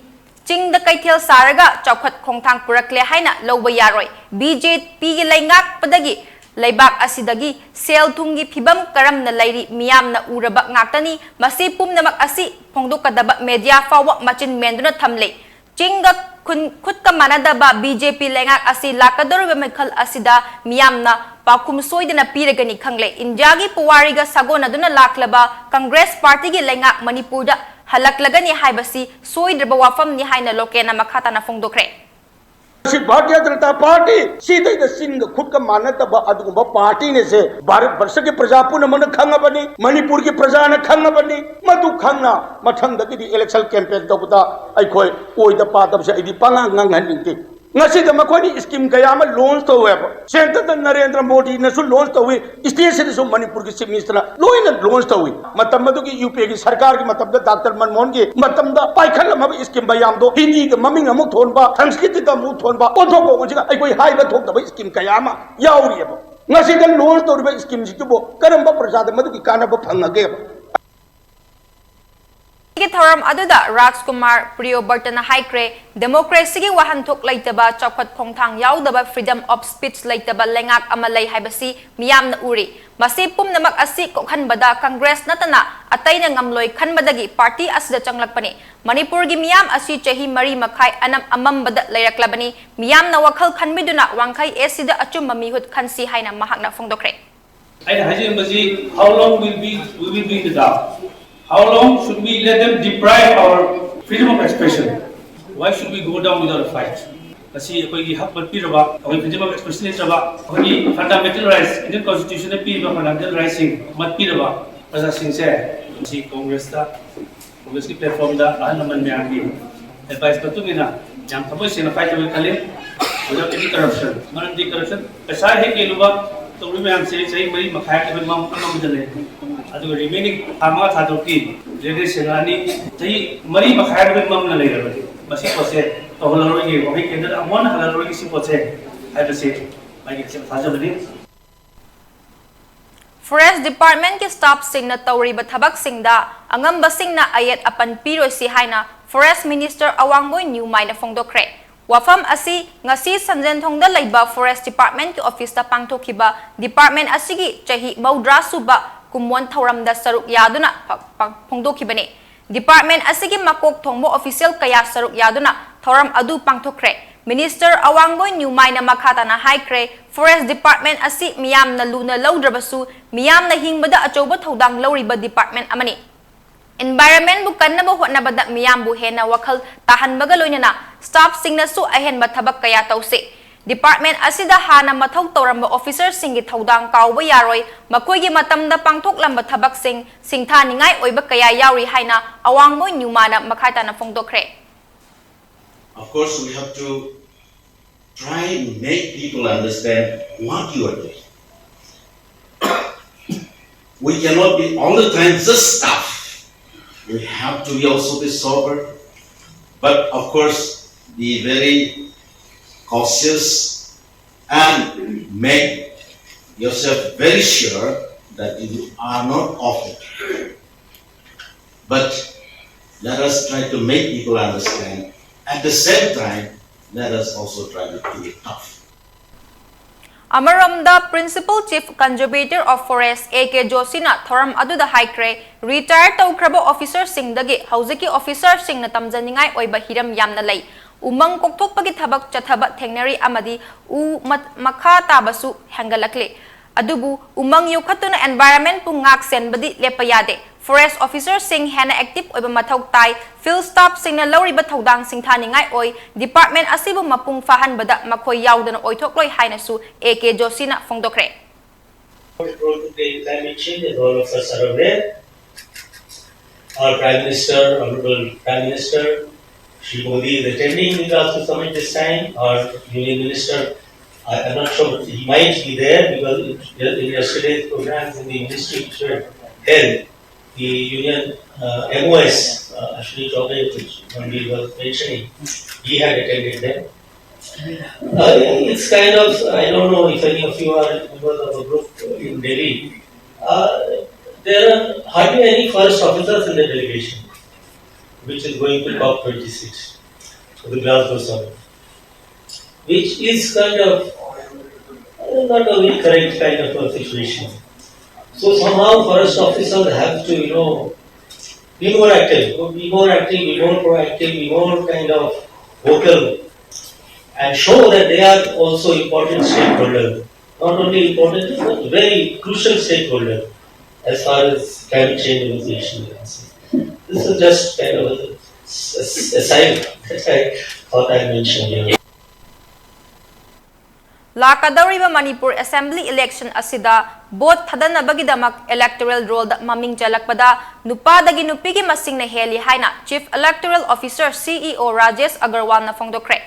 ꯆꯤꯡꯗ ꯀꯩꯊꯦꯜ ꯁꯥꯔꯒ ꯆꯥꯎꯈꯠ ꯈꯣꯡꯊꯥꯡ ꯄꯨꯔꯛꯂꯦ ꯍꯥꯏꯅ ꯂꯧꯕ ꯌꯥꯔꯣꯏ꯫ ꯕꯤ ꯖꯦ ꯄꯤꯒꯤ ꯂꯩꯉꯥꯛꯄꯗꯒꯤ ꯂꯩꯕꯥꯛ ꯑꯁꯤꯗꯒꯤ ꯁꯦꯜ ꯊꯨꯝꯒꯤ ꯐꯤꯕꯝ ꯀꯔꯝꯅ ꯂꯩꯔꯤ ꯃꯤꯌꯥꯝꯅ ꯎꯔꯕ ꯉꯥꯛꯇꯅꯤ꯫ ꯃꯁꯤ ꯄꯨꯝꯅꯃꯛ ꯑꯁꯤ ꯐꯣꯡꯗꯣꯛꯀꯗꯕ ꯃꯦꯗꯤꯌꯥ ꯐꯥꯎꯕ ꯃꯆꯤꯟ ꯃꯦꯟꯗꯨꯅ ꯊꯝꯂꯦ꯫ ꯆꯤꯡꯒ ꯈꯨꯟ-, ꯈꯨꯠꯀ ꯃꯥꯟꯅꯗꯕ ꯕꯤ ꯖꯦ ꯄꯤ ꯂꯩꯉꯥꯛ ꯑꯁꯤ ꯂꯥꯛꯀꯗꯧꯔꯤꯕ ꯃꯤꯈꯜ ꯑꯁꯤꯗ ꯃꯤꯌꯥꯝꯅ ꯄꯥꯎꯈꯨꯝ ꯁꯣꯏꯗꯅ ꯄꯤꯔꯒꯅꯤ ꯈꯪꯂꯦ꯫ ꯏꯟꯗꯤꯌꯥꯒꯤ ꯄꯨꯋꯥꯔꯤꯒ ꯁꯥꯒꯣꯟꯅꯗꯨꯅ ꯂꯥꯛꯂꯕ ꯀꯪꯒ꯭ꯔꯦꯁ ꯄꯥꯔꯇꯤꯒꯤ ꯂꯩꯉꯥꯛ ꯃꯅꯤꯄꯨꯔꯗ ꯍꯜꯂꯛꯂꯒꯅꯤ ꯍꯥꯏꯕꯁꯤ ꯁꯣꯏꯗ꯭ꯔꯕ ꯋꯥꯐꯝꯅꯤ ꯍꯥꯏꯅ ꯂꯣꯀꯦꯟꯅ ꯃꯈꯥ ꯇꯥꯅ ꯐꯣꯡꯗꯣꯛꯈ꯭ꯔꯦ꯫ ꯁꯤ ꯚꯥꯔꯇꯤꯌ ꯖꯅꯇꯥ ꯄꯥꯔꯇꯤ ꯁꯤꯗꯩꯗ ꯆꯤꯟꯒ ꯈꯨꯠꯀ ꯃꯥꯟꯅꯗꯕ ꯑꯗꯨꯒꯨꯝꯕ ꯄꯥꯔꯇꯤꯅꯦꯁꯦ ꯚꯥꯔꯠ ꯚꯔꯁꯒꯤ ꯄ꯭ꯔꯖꯥ ꯄꯨꯝꯅꯃꯛꯅ ꯈꯪꯉꯕꯅꯤ, ꯃꯅꯤꯄꯨꯔꯒꯤ ꯄ꯭ꯔꯖꯥꯅ ꯈꯪꯉꯕꯅꯤ꯫ ꯃꯗꯨ ꯈꯪꯅ ꯃꯊꯪꯗꯒꯤꯗꯤ ꯏꯂꯦꯛꯁꯟ ꯀꯦꯝꯄꯦꯟ ꯇꯧꯕꯗ ꯑꯩꯈꯣꯏ ꯑꯣꯏꯗ ꯄꯥꯗꯕꯁꯦ ꯑꯩꯗꯤ ꯄꯉꯥꯡ ꯉꯥꯡꯍꯟꯅꯤꯡꯗꯦ꯫ ꯉꯁꯤꯗ ꯃꯈꯣꯏꯅ ꯁ꯭ꯀꯤꯝ ꯀꯌꯥ ꯑꯃ ꯂꯣꯟꯁ ꯇꯧꯋꯦꯕ꯫ ꯁꯦꯟꯇꯔꯗ ꯅꯔꯦꯟꯗ꯭ꯔ ꯃꯣꯗꯤꯅꯁꯨ ꯂꯣꯟꯁ ꯇꯧꯋꯤ, ꯁ꯭ꯇꯦꯠꯁꯤꯗꯁꯨ ꯃꯅꯤꯄꯨꯔꯒꯤ ꯆꯤꯐ ꯃꯤꯅꯤꯁꯇꯔꯅ ꯂꯣꯏꯅ ꯂꯣꯟꯁ ꯇꯧꯋꯤ꯫ ꯃꯇꯝ ꯑꯗꯨꯒꯤ ꯌꯨ ꯄꯤ ꯑꯦꯒꯤ ꯁꯔꯀꯥꯔꯒꯤ ꯃꯇꯝꯗ ꯗꯥꯛꯇꯔ ꯃꯟꯃꯣꯍꯟꯒꯤ ꯃꯇꯝꯗ ꯄꯥꯏꯈꯠꯂꯝꯃꯕ ꯁ꯭ꯀꯤꯝ ꯃꯌꯥꯝꯗꯣ ꯍꯤꯟꯗꯤꯗ ꯃꯃꯤꯡ ꯑꯃꯨꯛ ꯊꯣꯟꯕ, ꯁꯪꯁꯀ꯭ꯔꯤꯠꯇ ꯑꯃꯨꯛ ꯊꯣꯟꯕ, ꯑꯣꯟꯊꯣꯛꯄ ꯑꯣꯟꯁꯤꯟ ꯑꯩꯈꯣꯏ ꯍꯥꯏꯕ ꯊꯣꯛꯇꯕ ꯁ꯭ꯀꯤꯝ ꯀꯌꯥ ꯑꯃ ꯌꯥꯎꯔꯤꯑꯕ꯫ ꯉꯁꯤꯗ ꯂꯣꯟꯁ ꯇꯧꯔꯤꯕ ꯁ꯭ꯀꯤꯝꯁꯤꯡꯗꯨꯕꯨ ꯀꯔꯝꯕ ꯄ꯭ꯔꯖꯥꯗ ꯃꯗꯨꯒꯤ ꯀꯥꯟꯅꯕ ꯐꯪꯉꯒꯦꯕ? ꯒꯤ ꯊꯧꯔꯝ ꯑꯗꯨꯗ ꯔꯥꯖꯀꯨꯃꯥꯔ ꯄ꯭ꯔꯤꯌꯣꯕꯔꯇꯅ ꯍꯥꯏꯈ꯭ꯔꯦ, ꯗꯦꯃꯣꯀ꯭ꯔꯦꯁꯤꯒꯤ ꯋꯥꯍꯟꯊꯣꯛ ꯂꯩꯇꯕ, ꯆꯥꯎꯈꯠ ꯈꯣꯡꯊꯥꯡ ꯌꯥꯎꯗꯕ, freedom of speech ꯂꯩꯇꯕ ꯂꯩꯉꯥꯛ ꯑꯃ ꯂꯩ ꯍꯥꯏꯕꯁꯤ ꯃꯤꯌꯥꯝꯅ ꯎꯔꯤ꯫ ꯃꯁꯤ ꯄꯨꯝꯅꯃꯛ ꯑꯁꯤ ꯀꯣꯛꯍꯟꯕꯗ ꯀꯪꯒ꯭ꯔꯦꯁ ꯅꯠꯇꯅ ꯑꯇꯩꯅ ꯉꯝꯂꯣꯏ ꯈꯟꯕꯗꯒꯤ ꯄꯥꯔꯇꯤ ꯑꯁꯤꯗ ꯆꯪꯂꯛꯄꯅꯤ꯫ ꯃꯅꯤꯄꯨꯔꯒꯤ ꯃꯤꯌꯥꯝ ꯑꯁꯤ ꯆꯍꯤ ꯃꯔꯤ ꯃꯈꯥꯏ ꯑꯅꯝ ꯑꯃꯝꯕꯗ ꯂꯩꯔꯛꯂꯕꯅꯤ꯫ ꯃꯤꯌꯥꯝꯅ ꯋꯥꯈꯜ ꯈꯟꯕꯤꯗꯨꯅ ꯋꯥꯡꯈꯩ ꯑꯦꯁ ꯁꯤꯗ ꯑꯆꯨꯝꯕ ꯃꯤꯍꯨꯠ ꯈꯟꯁꯤ ꯍꯥꯏꯅ ꯃꯍꯥꯛꯅ ꯐꯣꯡꯗꯣꯛꯈ꯭ꯔꯦ꯫ ꯑꯩꯅ ꯍꯥꯏꯖꯅꯤꯡꯕꯁꯤ, how long will we, we will be in the dark? How long should we let them deprive our freedom of expression? Why should we go down without a fight? ꯉꯁꯤ ꯑꯩꯈꯣꯏꯒꯤ ꯍꯛ ꯃꯠꯄꯤꯔꯕ, ꯑꯩꯈꯣꯏ freedom of expression ꯂꯩꯇ꯭ꯔꯕ, ꯑꯩꯈꯣꯏꯒꯤ fundamental rights, Indian Constitution ꯅ ꯄꯤꯔꯤꯕ fundamental rights ꯁꯤꯡ ꯃꯠꯄꯤꯔꯕ ꯄ꯭ꯔꯖꯥꯁꯤꯡꯁꯦ ꯉꯁꯤ ꯀꯣꯡꯒ꯭ꯔꯦꯁꯇ, ꯀꯣꯡꯒ꯭ꯔꯦꯁꯀꯤ platform ꯗ ꯑꯍꯜ ꯂꯃꯟ ꯃꯌꯥꯝꯒꯤ advice ꯃꯇꯨꯡ ꯏꯟꯅ ꯌꯥꯝ ꯊꯃꯣꯏ ꯁꯦꯡꯅ fight ꯇꯧꯒꯦ ꯈꯜꯂꯤ꯫ Without any corruption. ꯃꯔꯝꯗꯤ corruption, ꯄꯩꯁꯥ ꯍꯦꯛ ꯌꯦꯜꯂꯨꯕ ꯇꯧꯔꯤꯕ ꯃꯌꯥꯝꯁꯦ ꯆꯍꯤ ꯃꯔꯤ ꯃꯈꯥꯏ ꯑꯩꯈꯣꯏ ꯃꯝ ꯑꯃꯃꯝꯗ ꯂꯩ꯫ ꯑꯗꯨꯒ remaining ꯊꯥ ꯃꯉꯥ ꯊꯥ ꯇꯔꯨꯛꯀꯤ ꯂꯦꯡꯗꯩ ꯁꯦꯡꯉꯛꯑꯅꯤ꯫ ꯆꯍꯤ ꯃꯔꯤ ꯃꯈꯥꯏ ꯑꯩꯈꯣꯏ ꯃꯝꯅ ꯂꯩꯔꯕꯗꯤ ꯃꯁꯤ ꯄꯣꯠꯁꯦ ꯇꯧꯍꯜꯂꯔꯣꯏꯒꯦ, ꯋꯥꯍꯩ ꯀꯦꯟꯗ꯭ꯔ ꯑꯃꯨꯛ ꯍꯟꯅ ꯍꯜꯂꯔꯣꯏꯒꯦ ꯁꯤ ꯄꯣꯠꯁꯦ ꯍꯥꯏꯕꯁꯦ ꯑꯩꯒꯤ ꯑꯆꯦꯠꯄ ꯊꯥꯖꯕꯅꯤ꯫ Forest Department ꯀꯤ staff ꯁꯤꯡꯅ ꯇꯧꯔꯤꯕ ꯊꯕꯛꯁꯤꯡꯗ ꯑꯉꯝꯕꯁꯤꯡꯅ ꯑꯌꯦꯠ ꯑꯄꯟ ꯄꯤꯔꯣꯏꯁꯤ ꯍꯥꯏꯅ Forest Minister ꯑꯋꯥꯡꯕꯣꯏ ꯅ꯭ꯌꯨꯃꯥꯏꯅ ꯐꯣꯡꯗꯣꯛꯈ꯭ꯔꯦ꯫ ꯋꯥꯐꯝ ꯑꯁꯤ ꯉꯁꯤ ꯁꯟꯖꯦꯟꯊꯣꯡꯗ ꯂꯩꯕ Forest Department ꯀꯤ office ꯇ ꯄꯥꯡꯊꯣꯛꯈꯤꯕ department ꯑꯁꯤꯒꯤ ꯆꯍꯤ ꯃꯧꯗ꯭ꯔꯥ ꯁꯨꯕ ꯀꯨꯝꯑꯣꯟ ꯊꯧꯔꯝꯗ ꯁꯔꯨꯛ ꯌꯥꯗꯨꯅ ꯐ-, ꯐ-, ꯐꯣꯡꯗꯣꯛꯈꯤꯕꯅꯤ꯫ Department ꯑꯁꯤꯒꯤ ꯃꯀꯣꯛ ꯊꯣꯡꯕ official ꯀꯌꯥ ꯁꯔꯨꯛ ꯌꯥꯗꯨꯅ ꯊꯧꯔꯝ ꯑꯗꯨ ꯄꯥꯡꯊꯣꯛꯈ꯭ꯔꯦ꯫ Minister ꯑꯋꯥꯡꯕꯣꯏ ꯅ꯭ꯌꯨꯃꯥꯏꯅ ꯃꯈꯥ ꯇꯥꯅ ꯍꯥꯏꯈ꯭ꯔꯦ, Forest Department ꯑꯁꯤ ꯃꯤꯌꯥꯝꯅ ꯂꯨꯅ ꯂꯧꯗ꯭ꯔꯕꯁꯨ ꯃꯤꯌꯥꯝꯅ ꯍꯤꯡꯕꯗ ꯑꯆꯧꯕ ꯊꯧꯗꯥꯡ ꯂꯧꯔꯤꯕ department ꯑꯃꯅꯤ꯫ Environment ꯕꯨ ꯀꯟꯅꯕ ꯍꯣꯠꯅꯕꯗ ꯃꯤꯌꯥꯝꯕꯨ ꯍꯦꯟꯅ ꯋꯥꯈꯜ ꯇꯥꯍꯟꯕꯒ ꯂꯣꯏꯅꯅ staff ꯁꯤꯡꯅꯁꯨ ꯑꯍꯦꯟꯕ ꯊꯕꯛ ꯀꯌꯥ ꯇꯧꯁꯤ꯫ Department ꯑꯁꯤꯗ ꯍꯥꯟꯅ ꯃꯊꯧ ꯇꯧꯔꯝꯕ officer ꯁꯤꯡꯒꯤ ꯊꯧꯗꯥꯡ ꯀꯥꯎꯕ ꯌꯥꯔꯣꯏ, ꯃꯈꯣꯏꯒꯤ ꯃꯇꯝꯗ ꯄꯥꯡꯊꯣꯛꯂꯝꯕ ꯊꯕꯛꯁꯤꯡ ꯁꯤꯡꯊꯥꯅꯤꯡꯉꯥꯏ ꯑꯣꯏꯕ ꯀꯌꯥ ꯌꯥꯎꯔꯤ ꯍꯥꯏꯅ ꯑꯋꯥꯡꯕꯣꯏ ꯅ꯭ꯌꯨꯃꯥꯅ ꯃꯈꯥ ꯇꯥꯅ ꯐꯣꯡꯗꯣꯛꯈ꯭ꯔꯦ꯫ Of course, we have to try and make people understand what you are doing. We cannot be all the time just staff. We have to be also be sober, but of course, be very cautious and make yourself very sure that you are not of it. But let us try to make people understand. At the same time, let us also try to do it tough. ꯑꯃꯔꯣꯝꯗ, Principal Chief Conservator of Forest A K ꯖꯣꯁꯤꯅ ꯊꯧꯔꯝ ꯑꯗꯨꯗ ꯍꯥꯏꯈ꯭ꯔꯦ, retire ꯇꯧꯈ꯭ꯔꯕ officer ꯁꯤꯡꯗꯒꯤ ꯍꯧꯖꯤꯛꯀꯤ officer ꯁꯤꯡꯅ ꯇꯝꯖꯅꯤꯡꯉꯥꯏ ꯑꯣꯏꯕ ꯍꯤꯔꯝ ꯌꯥꯝꯅ ꯂꯩ꯫ ꯎꯃꯪ ꯀꯣꯛꯊꯣꯛꯄꯒꯤ ꯊꯕꯛ ꯆꯠꯊꯕ ꯊꯦꯡꯅꯔꯤ ꯑꯃꯗꯤ ꯎ ꯃ-, ꯃꯈꯥ ꯇꯥꯕꯁꯨ ꯍꯦꯟꯒꯠꯂꯛꯂꯤ꯫ ꯑꯗꯨꯕꯨ ꯎꯃꯪ ꯌꯣꯛꯈꯠꯇꯨꯅ environment ꯄꯨ ꯉꯥꯛ ꯁꯦꯟꯕꯗꯤ ꯂꯦꯞꯄ ꯌꯥꯗꯦ꯫ Forest officer ꯁꯤꯡ ꯍꯦꯟꯅ active ꯑꯣꯏꯕ ꯃꯊꯧ ꯇꯥꯏ꯫ Field staff ꯁꯤꯡꯅ ꯂꯧꯔꯤꯕ ꯊꯧꯗꯥꯡ ꯁꯤꯡꯊꯥꯅꯤꯡꯉꯥꯏ ꯑꯣꯏ꯫ Department ꯑꯁꯤꯕꯨ ꯃꯄꯨꯡ ꯐꯥꯍꯟꯕꯗ ꯃꯈꯣꯏ ꯌꯥꯎꯗꯅ ꯑꯣꯏꯊꯣꯛꯂꯣꯏ ꯍꯥꯏꯅꯁꯨ A K ꯖꯣꯁꯤꯅ ꯐꯣꯡꯗꯣꯛꯈ꯭ꯔꯦ꯫ Role to play in climate change, and all of us are aware. Our Prime Minister, Honorable Prime Minister, Shri Modi is attending the Glasgow summit this time, our Union Minister, I am not sure, he might be there because in yesterday's programs in the ministry which were held, the Union uh, M O S, uh, Ashwini Chaubey, which Manvi was mentioning, he had attended them. Uh, it's kind of, I don't know if any of you are members of a group in Delhi. Uh, there are hardly any forest officers in the delegation, which is going to COP twenty-six, to the Glasgow summit, which is kind of uh, not a very correct kind of a situation. So somehow forest officers have to, you know, be more active, be more active, be more proactive, be more kind of vocal, and show that they are also important stakeholders. Not only important, but very crucial stakeholder as far as climate change negotiation is concerned. This is just kind of a, a side that I thought I'd mention here. ꯂꯥꯛꯀꯗꯧꯔꯤꯕ Manipur assembly election ꯑꯁꯤꯗ vote ꯊꯥꯗꯅꯕꯒꯤꯗꯃꯛ electoral ꯔꯣꯜꯗ ꯃꯃꯤꯡ ꯆꯜꯂꯛꯄꯗ ꯅꯨꯄꯥꯗꯒꯤ ꯅꯨꯄꯤꯒꯤ ꯃꯁꯤꯡꯅ ꯍꯦꯜꯂꯤ ꯍꯥꯏꯅ chief electoral officer, ꯁꯤ E ꯑꯣ, ꯔꯥꯖꯦꯁ ꯑꯒꯔꯋꯥꯜꯅ ꯐꯣꯡꯗꯣꯛꯈ꯭ꯔꯦ꯫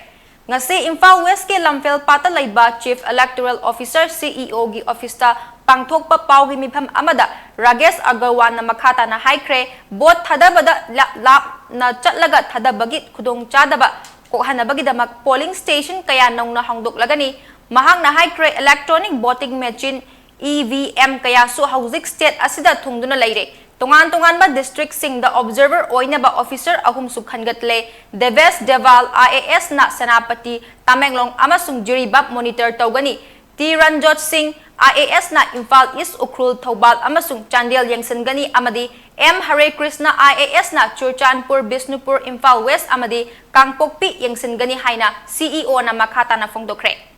ꯉꯁꯤ ꯏꯝꯐꯥꯜ ꯋꯦꯁꯀꯤ ꯂꯝꯐꯦꯜ ꯄꯥꯠꯇ ꯂꯩꯕ ꯆꯤꯐ ꯏꯂꯦꯛꯇꯣꯔꯦꯜ ꯑꯣꯐꯤꯁꯥꯔ, ꯁꯤ ꯏ ꯑꯣꯒꯤ ꯑꯣꯐꯤꯁꯇ ꯄꯥꯡꯊꯣꯛꯄ ꯄꯥꯎꯒꯤ ꯃꯤꯐꯝ ꯑꯃꯗ ꯔꯥꯖꯦꯁ ꯑꯒꯔꯋꯥꯜꯅ ꯃꯈꯥ ꯇꯥꯅ ꯍꯥꯏꯈ꯭ꯔꯦ, ꯚꯣꯠ ꯊꯥꯗꯕꯗ ꯂꯥꯞ-, ꯂꯥꯞꯅ ꯆꯠꯂꯒ ꯊꯥꯗꯕꯒꯤ ꯈꯨꯗꯣꯡꯆꯥꯗꯕ ꯀꯣꯛꯍꯟꯅꯕꯒꯤꯗꯃꯛ ꯄꯣꯂꯤꯡ ꯁ꯭ꯇꯦꯁꯟ ꯀꯌꯥ ꯅꯧꯅ ꯍꯥꯡꯗꯣꯛꯂꯒꯅꯤ꯫ ꯃꯍꯥꯛꯅ ꯍꯥꯏꯈ꯭ꯔꯦ, electronic voting machine, E V M, ꯀꯌꯥꯁꯨ ꯍꯧꯖꯤꯛ ꯁ꯭ꯇꯦꯠ ꯑꯁꯤꯗ ꯊꯨꯡꯗꯨꯅ ꯂꯩꯔꯦ꯫ ꯇꯣꯉꯥꯟ ꯇꯣꯉꯥꯟꯕ ꯗꯤꯁꯇ꯭ꯔꯤꯛꯁꯤꯡꯗ ꯑꯣꯕꯖꯔꯚꯔ ꯑꯣꯏꯅꯕ ꯑꯣꯐꯤꯁꯥꯔ ꯑꯍꯨꯝꯁꯨ ꯈꯟꯒꯠꯂꯦ꯫ ꯗꯦꯕꯦꯁ ꯗꯦꯕꯥꯜ, ꯑꯥꯏ ꯑꯦ ꯑꯦꯁꯅ ꯁꯦꯅꯥꯄꯇꯤ, ꯇꯃꯦꯡꯂꯣꯡ ꯑꯃꯁꯨꯡ ꯖꯤꯔꯤꯕꯥꯝ ꯃꯣꯅꯤꯇꯔ ꯇꯧꯒꯅꯤ꯫ T Ranjot Singh, I A ꯑꯦꯁꯅ Imphal ꯏꯁ, ꯎꯈ꯭ꯔꯨꯜ, ꯊꯧꯕꯥꯜ ꯑꯃꯁꯨꯡ ꯆꯥꯟꯗꯦꯜ ꯌꯦꯡꯁꯤꯟꯒꯅꯤ ꯑꯃꯗꯤ M Hare Krishna, I A ꯑꯦꯁꯅ ꯆꯨꯔꯆꯥꯟꯄꯨꯔ, ꯕꯤꯁꯅꯨꯄꯨꯔ, ꯏꯝꯐꯥꯜ ꯋꯦꯁ ꯑꯃꯗꯤ ꯀꯥꯡꯄꯣꯛꯄꯤ ꯌꯦꯡꯁꯤꯟꯒꯅꯤ ꯍꯥꯏꯅ ꯁꯤ ꯏ ꯑꯣꯅ ꯃꯈꯥ ꯇꯥꯅ ꯐꯣꯡꯗꯣꯛꯈ꯭ꯔꯦ꯫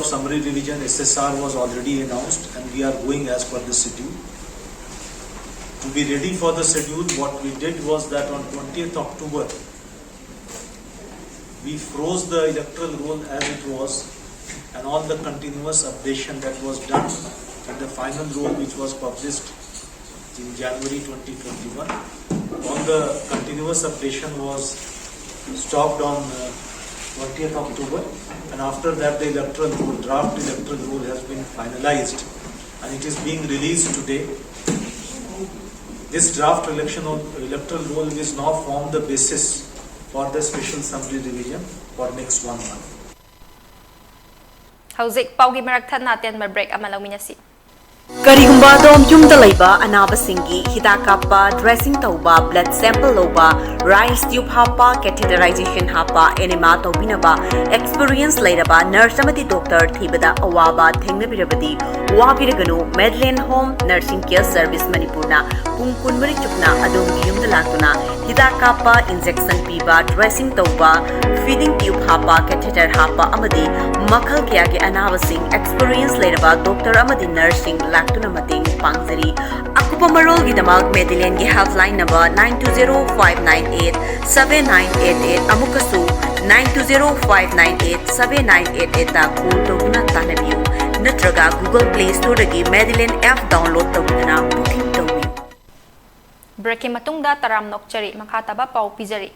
Summary revision, S S R, was already announced and we are going as per the schedule. To be ready for the schedule, what we did was that on twentieth October, we froze the electoral roll as it was and all the continuous updation that was done and the final roll which was published in January twenty twenty-one. All the continuous updation was stopped on uh, twentieth October, and after that the electoral roll, draft electoral roll has been finalized, and it is being released today. This draft election of electoral roll is now form the basis for the special assembly revision for next one month. ꯍꯧꯖꯤꯛ ꯄꯥꯎꯒꯤ ꯃꯔꯛ ꯊꯠꯅ ꯑꯇꯦꯟꯕ break ꯑꯃ ꯂꯧꯃꯤꯟꯅꯁꯤ꯫ ꯀꯔꯤꯒꯨꯝꯕ ꯑꯗꯣꯝ ꯌꯨꯝꯗ ꯂꯩꯕ ꯑꯅꯥꯕꯁꯤꯡꯒꯤ ꯍꯤꯗꯥꯛ ꯀꯥꯞꯄ, dressing ꯇꯧꯕ, blood sample ꯂꯧꯕ, rice tube ꯍꯥꯞꯄ, catheterization ꯍꯥꯞꯄ, enema ꯇꯧꯕꯤꯅꯕ experience ꯂꯩꯔꯕ nurse ꯑꯃꯗꯤ doctor ꯊꯤꯕꯗ ꯑꯋꯥꯕ ꯊꯦꯡꯅꯕꯤꯔꯕꯗꯤ ꯋꯥꯕꯤꯔꯒꯅꯨ꯫ Madeline Home Nursing Care Service ꯃꯅꯤꯄꯨꯔꯅ ꯄꯨꯡ ꯀꯨꯟꯃꯔꯤ ꯆꯨꯞꯅ ꯑꯗꯣꯝꯒꯤ ꯌꯨꯝꯗ ꯂꯥꯛꯇꯨꯅ ꯍꯤꯗꯥꯛ ꯀꯥꯞꯄ, injection ꯄꯤꯕ, dressing ꯇꯧꯕ, feeding tube ꯍꯥꯞꯄ, catheter ꯍꯥꯞꯄ ꯑꯃꯗꯤ ꯃꯈꯜ ꯀꯌꯥꯒꯤ ꯑꯅꯥꯕꯁꯤꯡ experience ꯂꯩꯔꯕ doctor ꯑꯃꯗꯤ nurseꯁꯤꯡ ꯂꯥꯛꯇꯨꯅ ꯃꯇꯦꯡ ꯄꯥꯡꯖꯔꯤ꯫ ꯑꯀꯨꯞꯄ ꯃꯔꯣꯜꯒꯤꯗꯃꯛ Madelineꯒꯤ helpline number nine two zero five nine eight seven nine eight eight, ꯑꯃꯨꯛꯀꯁꯨ nine two zero five nine eight seven nine eight eightꯇ call ꯇꯧꯗꯨꯅ ꯇꯥꯟꯅꯕꯤꯌꯨ, ꯅꯠꯇ꯭ꯔꯒ Google Play Storeꯗꯒꯤ Madeline app download ꯇꯧꯗꯨꯅ booking ꯇꯧꯕꯤꯌꯨ꯫ Breakꯀꯤ ꯃꯇꯨꯡꯗ ꯇꯔꯥꯝ ꯅꯣꯛꯆꯔꯤ꯫ ꯃꯈꯥ ꯇꯥꯕ ꯄꯥꯎ ꯄꯤꯖꯔꯤ꯫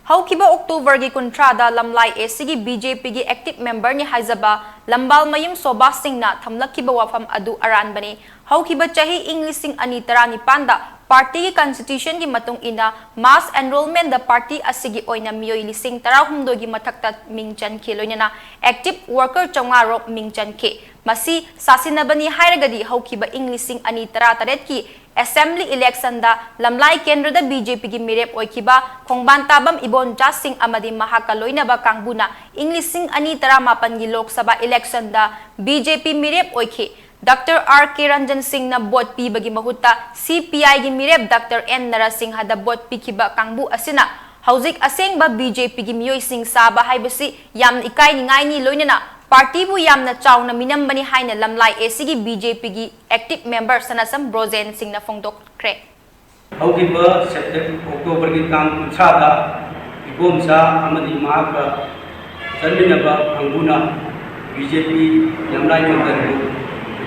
ꯍꯧꯈꯤꯕ Octoberꯒꯤ ꯀꯨꯟꯊ꯭ꯔꯥꯗ ꯂꯝꯂꯥꯏ ACꯒꯤ BJPꯒꯤ active memberꯅꯤ ꯍꯥꯏꯖꯕ ꯂꯝꯕꯥꯜꯃꯌꯨꯝ ꯁꯣꯚꯥ ꯁꯤꯡꯅ ꯊꯝꯂꯛꯈꯤꯕ ꯋꯥꯐꯝ ꯑꯗꯨ ꯑꯔꯥꯟꯕꯅꯤ꯫ ꯍꯧꯈꯤꯕ ꯆꯍꯤ ꯏꯪ ꯂꯤꯁꯤꯡ ꯑꯅꯤ ꯇꯔꯥꯅꯤꯄꯥꯟꯗ partyꯒꯤ constitutionꯒꯤ ꯃꯇꯨꯡ ꯏꯟꯅ mass enrollmentꯗ party ꯑꯁꯤꯒꯤ ꯑꯣꯏꯅ ꯃꯤꯑꯣꯏ ꯂꯤꯁꯤꯡ ꯇꯔꯥꯍꯨꯝꯗꯣꯏꯒꯤ ꯃꯊꯛꯇ ꯃꯤꯡ ꯆꯟꯈꯤ, ꯂꯣꯏꯅꯅ active worker ꯆꯥꯝꯃꯉꯥ ꯔꯣꯝ ꯃꯤꯡ ꯆꯟꯈꯤ꯫ ꯃꯁꯤ ꯁꯥꯁꯤꯟꯅꯕꯅꯤ ꯍꯥꯏꯔꯒꯗꯤ ꯍꯧꯈꯤꯕ ꯏꯪ ꯂꯤꯁꯤꯡ ꯑꯅꯤ ꯇꯔꯥꯇꯔꯦꯠꯀꯤ assembly electionꯗ ꯂꯝꯂꯥꯏ ꯀꯦꯟꯗ꯭ꯔꯗ BJPꯒꯤ ꯃꯤꯔꯦꯞ ꯑꯣꯏꯈꯤꯕ ꯈꯣꯡꯕꯥꯟ ꯇꯥꯕꯝ ꯏꯕꯣꯟꯆꯥ ꯁꯤꯡ ꯑꯃꯗꯤ ꯃꯍꯥꯛꯀ ꯂꯣꯏꯅꯕ ꯀꯥꯡꯕꯨꯅ ꯏꯪ ꯂꯤꯁꯤꯡ ꯑꯅꯤ ꯇꯔꯥꯃꯥꯄꯟꯒꯤ Lok Sabha electionꯗ BJP ꯃꯤꯔꯦꯞ ꯑꯣꯏꯈꯤ꯫ Doctor R K Ranjan Singhꯅ vote ꯄꯤꯕꯒꯤ ꯃꯍꯨꯠꯇ CPIꯒꯤ ꯃꯤꯔꯦꯞ Doctor N Narasimhada vote ꯄꯤꯈꯤꯕ ꯀꯥꯡꯕꯨ ꯑꯁꯤꯅ ꯍꯧꯖꯤꯛ ꯑꯁꯦꯡꯕ BJPꯒꯤ ꯃꯤꯑꯣꯏꯁꯤꯡ ꯁꯥꯕ ꯍꯥꯏꯕꯁꯤ ꯌꯥꯝꯅ ꯏꯀꯥꯏꯅꯤꯡꯉꯥꯏꯅꯤ, ꯂꯣꯏꯅꯅ partyꯕꯨ ꯌꯥꯝꯅ ꯆꯥꯎꯅ ꯃꯤꯅꯝꯕꯅꯤ ꯍꯥꯏꯅ ꯂꯝꯂꯥꯏ ACꯒꯤ BJPꯒꯤ active member ꯁꯅꯥꯁꯝ ꯕ꯭ꯔꯣꯖꯦꯟ ꯁꯤꯡꯅ ꯐꯣꯡꯗꯣꯛꯈ꯭ꯔꯦ꯫ ꯍꯧꯈꯤꯕ September, Octoberꯒꯤ ꯇꯥꯡ ꯀꯨꯟꯊ꯭ꯔꯥꯗ ꯏꯕꯣꯝꯆꯥ ꯑꯃꯗꯤ ꯃꯍꯥꯛꯀ ꯆꯠꯃꯤꯟꯅꯕ ꯀꯥꯡꯕꯨꯅ BJP ꯂꯝꯂꯥꯏ ꯃꯟꯗꯜꯕꯨ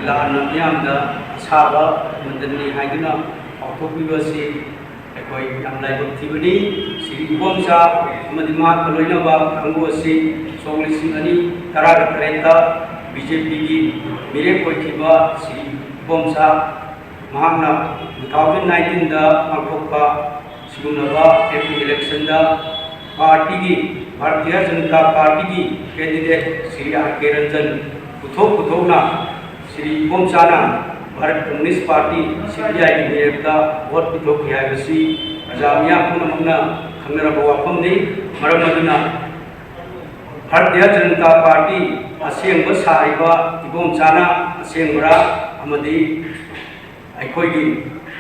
ꯂꯥꯟꯅ ꯃꯤꯌꯥꯝꯗ ꯑꯁꯥꯕ ꯃꯟꯗꯜꯅꯤ ꯍꯥꯏꯗꯨꯅ ꯄꯥꯎꯊꯣꯛꯄꯤꯕ ꯑꯁꯤ ꯑꯩꯈꯣꯏ ꯌꯥꯝ ꯂꯥꯏꯕꯛ ꯊꯤꯕꯅꯤ꯫ ꯁ꯭ꯔꯤ ꯏꯕꯣꯝꯆꯥ ꯑꯃꯗꯤ ꯃꯍꯥꯛꯀ ꯂꯣꯏꯅꯕ ꯀꯥꯡꯕꯨ ꯑꯁꯤ ꯁꯣꯛ ꯂꯤꯁꯤꯡ ꯑꯅꯤ ꯇꯔꯥꯒ ꯇꯔꯦꯠꯇ ꯕꯤ ꯖꯦ ꯄꯤꯒꯤ ꯃꯤꯔꯦꯞ ꯑꯣꯏꯈꯤꯕ ꯁ꯭ꯔꯤ ꯏꯕꯣꯝꯆꯥ ꯃꯍꯥꯛꯅ two thousand nineteenꯗ ꯄꯥꯡꯊꯣꯛꯄ ꯁꯤꯒꯨꯝꯂꯕ ꯑꯦꯝ ꯄꯤ ꯏꯂꯦꯛꯁꯟꯗ ꯄꯥꯔꯇꯤꯒꯤ, ꯚꯥꯔꯇꯤꯌ ꯖꯅꯇꯥ ꯄꯥꯔꯇꯤꯒꯤ ꯀꯦꯟꯗꯤꯗꯦꯠ ꯁ꯭ꯔꯤ ꯑꯥꯔ ꯀꯦ ꯔꯟꯖꯟ ꯄꯨꯊꯣꯛ ꯄꯨꯊꯣꯛꯅ ꯁ꯭ꯔꯤ ꯏꯕꯣꯝꯆꯥꯅ ꯚꯥꯔꯠ ꯀꯝꯃ꯭ꯌꯨꯅꯤꯁ꯭ꯠ ꯄꯥꯔꯇꯤ, ꯁꯤ ꯄꯤ ꯑꯥꯏꯒꯤ ꯃꯤꯔꯦꯞꯇ ꯚꯣꯠ ꯄꯤꯊꯣꯛꯈꯤ ꯍꯥꯏꯕꯁꯤ ꯄ꯭ꯔꯖꯥ ꯃꯤꯌꯥꯝ ꯄꯨꯝꯅꯃꯛꯅ ꯈꯪꯅꯔꯕ ꯋꯥꯐꯝꯅꯤ꯫ ꯃꯔꯝ ꯑꯗꯨꯅ ꯚꯥꯔꯇꯤꯌ ꯖꯅꯇꯥ ꯄꯥꯔꯇꯤ ꯑꯁꯦꯡꯕ ꯁꯥꯔꯤꯕ ꯏꯕꯣꯝꯆꯥꯅ ꯑꯁꯦꯡꯕꯔꯥ ꯑꯃꯗꯤ ꯑꯩꯈꯣꯏꯒꯤ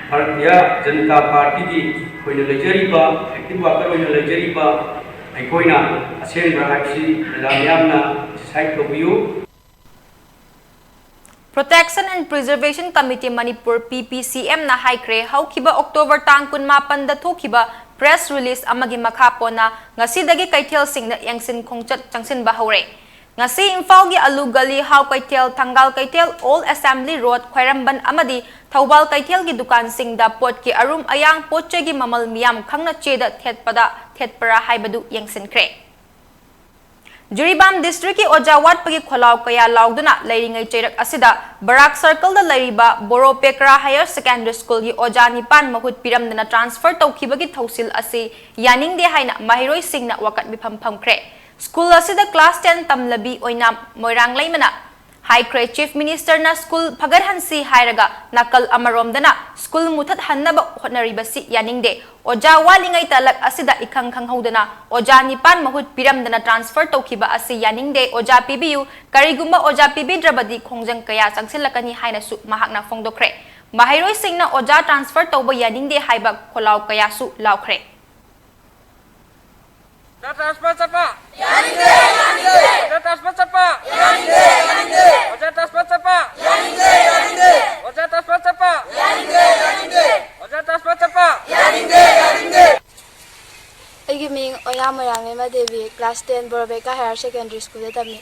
ꯚꯥꯔꯇꯤꯌ ꯖꯅꯇꯥ ꯄꯥꯔꯇꯤꯒꯤ ꯑꯣꯏꯅ ꯂꯩꯖꯔꯤꯕ, ꯑꯦꯛꯇꯤꯚ ꯋꯥꯔꯀꯔ ꯑꯣꯏꯅ ꯂꯩꯖꯔꯤꯕ ꯑꯩꯈꯣꯏꯅ ꯑꯁꯦꯡꯕ꯭ꯔꯥ ꯍꯥꯏꯕꯁꯤ ꯄ꯭ꯔꯖꯥ ꯃꯤꯌꯥꯝꯅ ꯗꯤꯁꯥꯏꯗ ꯇꯧꯕꯤꯌꯨ꯫ Protection and Preservation Committee Manipur, P P C M ꯅ ꯍꯥꯏꯈ꯭ꯔꯦ, ꯍꯧꯈꯤꯕ ꯑꯣꯛꯇꯣꯕꯔ ꯇꯥꯡ ꯀꯨꯟꯃꯥꯄꯟꯗ ꯊꯣꯛꯈꯤꯕ ꯄ꯭ꯔꯦꯁ ꯔꯤꯂꯤꯖ ꯑꯃꯒꯤ ꯃꯈꯥ ꯄꯣꯟꯅ ꯉꯁꯤꯗꯒꯤ ꯀꯩꯊꯦꯜꯁꯤꯡꯗ ꯌꯦꯡꯁꯤꯟ ꯈꯣꯡꯆꯠ ꯆꯪꯁꯤꯟꯕ ꯍꯧꯔꯦ꯫ ꯉꯁꯤ ꯏꯝꯐꯥꯜꯒꯤ ꯑꯂꯨ ꯒꯂꯤ, ꯍꯥꯎ ꯀꯩꯊꯦꯜ, ꯊꯪꯒꯥꯜ ꯀꯩꯊꯦꯜ, ꯑꯣꯜ ꯑꯦꯁꯦꯝꯕ꯭ꯂꯤ ꯔꯣꯗ, ꯈ꯭ꯋꯥꯏꯔꯝꯕꯟ ꯑꯃꯗꯤ ꯊꯧꯕꯥꯜ ꯀꯩꯊꯦꯜꯒꯤ ꯗꯨꯀꯥꯟꯁꯤꯡꯗ ꯄꯣꯠꯀꯤ ꯑꯔꯨꯝ ꯑꯌꯥꯡ ꯄꯣꯠ ꯆꯩꯒꯤ ꯃꯃꯜ ꯃꯤꯌꯥꯝ ꯈꯪꯅ ꯆꯦꯗ ꯊꯦꯠꯄꯗ ꯊꯦꯠꯄ꯭ꯔꯥ ꯍꯥꯏꯕꯗꯨ ꯌꯦꯡꯁꯤꯟꯈ꯭ꯔꯦ꯫ ꯖꯤꯔꯤꯕꯥꯝ ꯗꯤꯁꯇ꯭ꯔꯤꯛꯀꯤ ꯑꯣꯖꯥ ꯋꯥꯠꯄꯒꯤ ꯈꯣꯜꯂꯥꯎ ꯀꯌꯥ ꯂꯥꯎꯗꯨꯅ ꯂꯩꯔꯤꯉꯩ ꯆꯩꯔꯛ ꯑꯁꯤꯗ ꯕꯔꯥꯛ ꯁꯔꯀꯜꯗ ꯂꯩꯔꯤꯕ ꯕꯣꯔꯣ ꯄꯦꯀ꯭ꯔꯥ ꯍꯥꯌꯔ ꯁꯦꯀꯦꯟꯗꯔꯤ ꯁ꯭ꯀꯨꯜꯒꯤ ꯑꯣꯖꯥ ꯅꯤꯄꯥꯟ ꯃꯍꯨꯠ ꯄꯤꯔꯝꯗꯅ ꯇ꯭ꯔꯥꯟꯁꯐꯔ ꯇꯧꯈꯤꯕꯒꯤ ꯊꯧꯁꯤꯜ ꯑꯁꯤ ꯌꯥꯅꯤꯡꯗꯦ ꯍꯥꯏꯅ ꯃꯍꯩꯔꯣꯏꯁꯤꯡꯅ ꯋꯥꯀꯠ ꯃꯤꯐꯝ ꯐꯝꯈ꯭ꯔꯦ꯫ ꯁ꯭ꯀꯨꯜ ꯑꯁꯤꯗ ꯀ꯭ꯂꯥꯁ ꯇꯦꯟ ꯇꯝꯂꯕꯤ ꯑꯣꯏꯅꯥꯝ ꯃꯣꯏꯔꯥꯡꯂꯩꯃꯅ ꯍꯥꯏꯈ꯭ꯔꯦ, ꯆꯤꯐ ꯃꯤꯅꯤꯁꯇꯔꯅ ꯁ꯭ꯀꯨꯜ ꯐꯒꯠꯍꯟꯁꯤ ꯍꯥꯏꯔꯒ ꯅꯥꯀꯜ ꯑꯃꯔꯣꯝꯗꯅ ꯁ꯭ꯀꯨꯜ ꯃꯨꯊꯠꯍꯟꯅꯕ ꯍꯣꯠꯅꯔꯤꯕꯁꯤ ꯌꯥꯅꯤꯡꯗꯦ꯫ ꯑꯣꯖꯥ ꯋꯥꯠꯂꯤꯉꯩ ꯇꯥꯂꯛ ꯑꯁꯤꯗ ꯏꯈꯪ ꯈꯪꯍꯧꯗꯅ ꯑꯣꯖꯥ ꯅꯤꯄꯥꯟ ꯃꯍꯨꯠ ꯄꯤꯔꯝꯗꯅ ꯇ꯭ꯔꯥꯟꯁꯐꯔ ꯇꯧꯈꯤꯕ ꯑꯁꯤ ꯌꯥꯅꯤꯡꯗꯦ꯫ ꯑꯣꯖꯥ ꯄꯤꯕꯤꯌꯨ, ꯀꯔꯤꯒꯨꯝꯕ ꯑꯣꯖꯥ ꯄꯤꯕꯤꯗ꯭ꯔꯕꯗꯤ ꯈꯣꯡꯖꯪ ꯀꯌꯥ ꯆꯪꯁꯤꯜꯂꯛꯀꯅꯤ ꯍꯥꯏꯅꯁꯨ ꯃꯍꯥꯛꯅ ꯐꯣꯡꯗꯣꯛꯈ꯭ꯔꯦ꯫ ꯃꯍꯩꯔꯣꯏꯁꯤꯡꯅ ꯑꯣꯖꯥ ꯇ꯭ꯔꯥꯟꯁꯐꯔ ꯇꯧꯕ ꯌꯥꯅꯤꯡꯗꯦ ꯍꯥꯏꯕ ꯈꯣꯜꯂꯥꯎ ꯀꯌꯥꯁꯨ ꯂꯥꯎꯈ꯭ꯔꯦ꯫ ꯑꯣꯖꯥ ꯇ꯭ꯔꯥꯟꯁꯐꯔ ꯆꯠꯄ ꯌꯥꯅꯤꯡꯗꯦ, ꯌꯥꯅꯤꯡꯗꯦ꯫ ꯑꯣꯖꯥ ꯇ꯭ꯔꯥꯟꯁꯐꯔ ꯆꯠꯄ ꯌꯥꯅꯤꯡꯗꯦ, ꯌꯥꯅꯤꯡꯗꯦ꯫ ꯑꯣꯖꯥ ꯇ꯭ꯔꯥꯟꯁꯐꯔ ꯆꯠꯄ ꯌꯥꯅꯤꯡꯗꯦ, ꯌꯥꯅꯤꯡꯗꯦ꯫ ꯑꯣꯖꯥ ꯇ꯭ꯔꯥꯟꯁꯐꯔ ꯆꯠꯄ ꯌꯥꯅꯤꯡꯗꯦ, ꯌꯥꯅꯤꯡꯗꯦ꯫ ꯑꯣꯖꯥ ꯇ꯭ꯔꯥꯟꯁꯐꯔ ꯆꯠꯄ ꯌꯥꯅꯤꯡꯗꯦ, ꯌꯥꯅꯤꯡꯗꯦ꯫ ꯑꯩꯒꯤ ꯃꯤꯡ ꯑꯣꯌꯥ Moirangleima Devi, class ten Borobekra higher secondary ꯁ꯭ꯀꯨꯜꯗ ꯇꯝꯃꯤ꯫